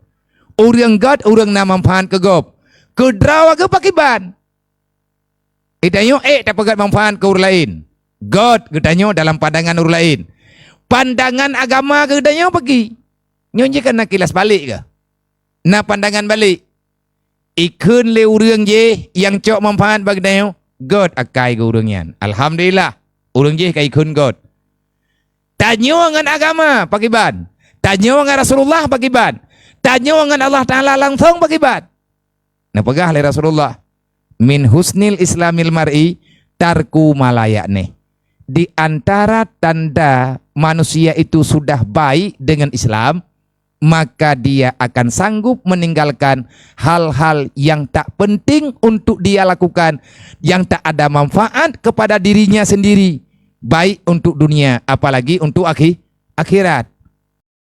Ureuëng gét ureuëng na manfaat keu gob. Keu droe geuh pakriban? Geutanyoe ék tapeugét manfaat keu ureuëng laén. Gét geutanyoe dalam pandangan ureuëng laén. Pandangan agama geutanyoe paki? Nyoe jih kan na kilas balik kah? Na pandangan balik. Ikheun lé ureuëng jih nyang cok manfaat bak geutanyoe, gét akai keu ureuëng nyan. Alhamdulillah, ureuëng jih ka ikheun gét. Tanyoe ngon agama pakiban? Tanyoe ngon Rasulullah pakiban? Tanyoe ngon Allah Taala langsong pakiban? Neupeugah lé Rasulullah, "Min husnil islamil mar'i tarku ma la ya'nih." Di antara tanda manusia itu sudah baik dengan Islam, maka dia akan sanggup meninggalkan hal-hal yang tak penting untuk dia lakukan, yang tak ada manfaat kepada dirinya sendiri, baik untuk dunia apalagi untuk akhi-, akhirat.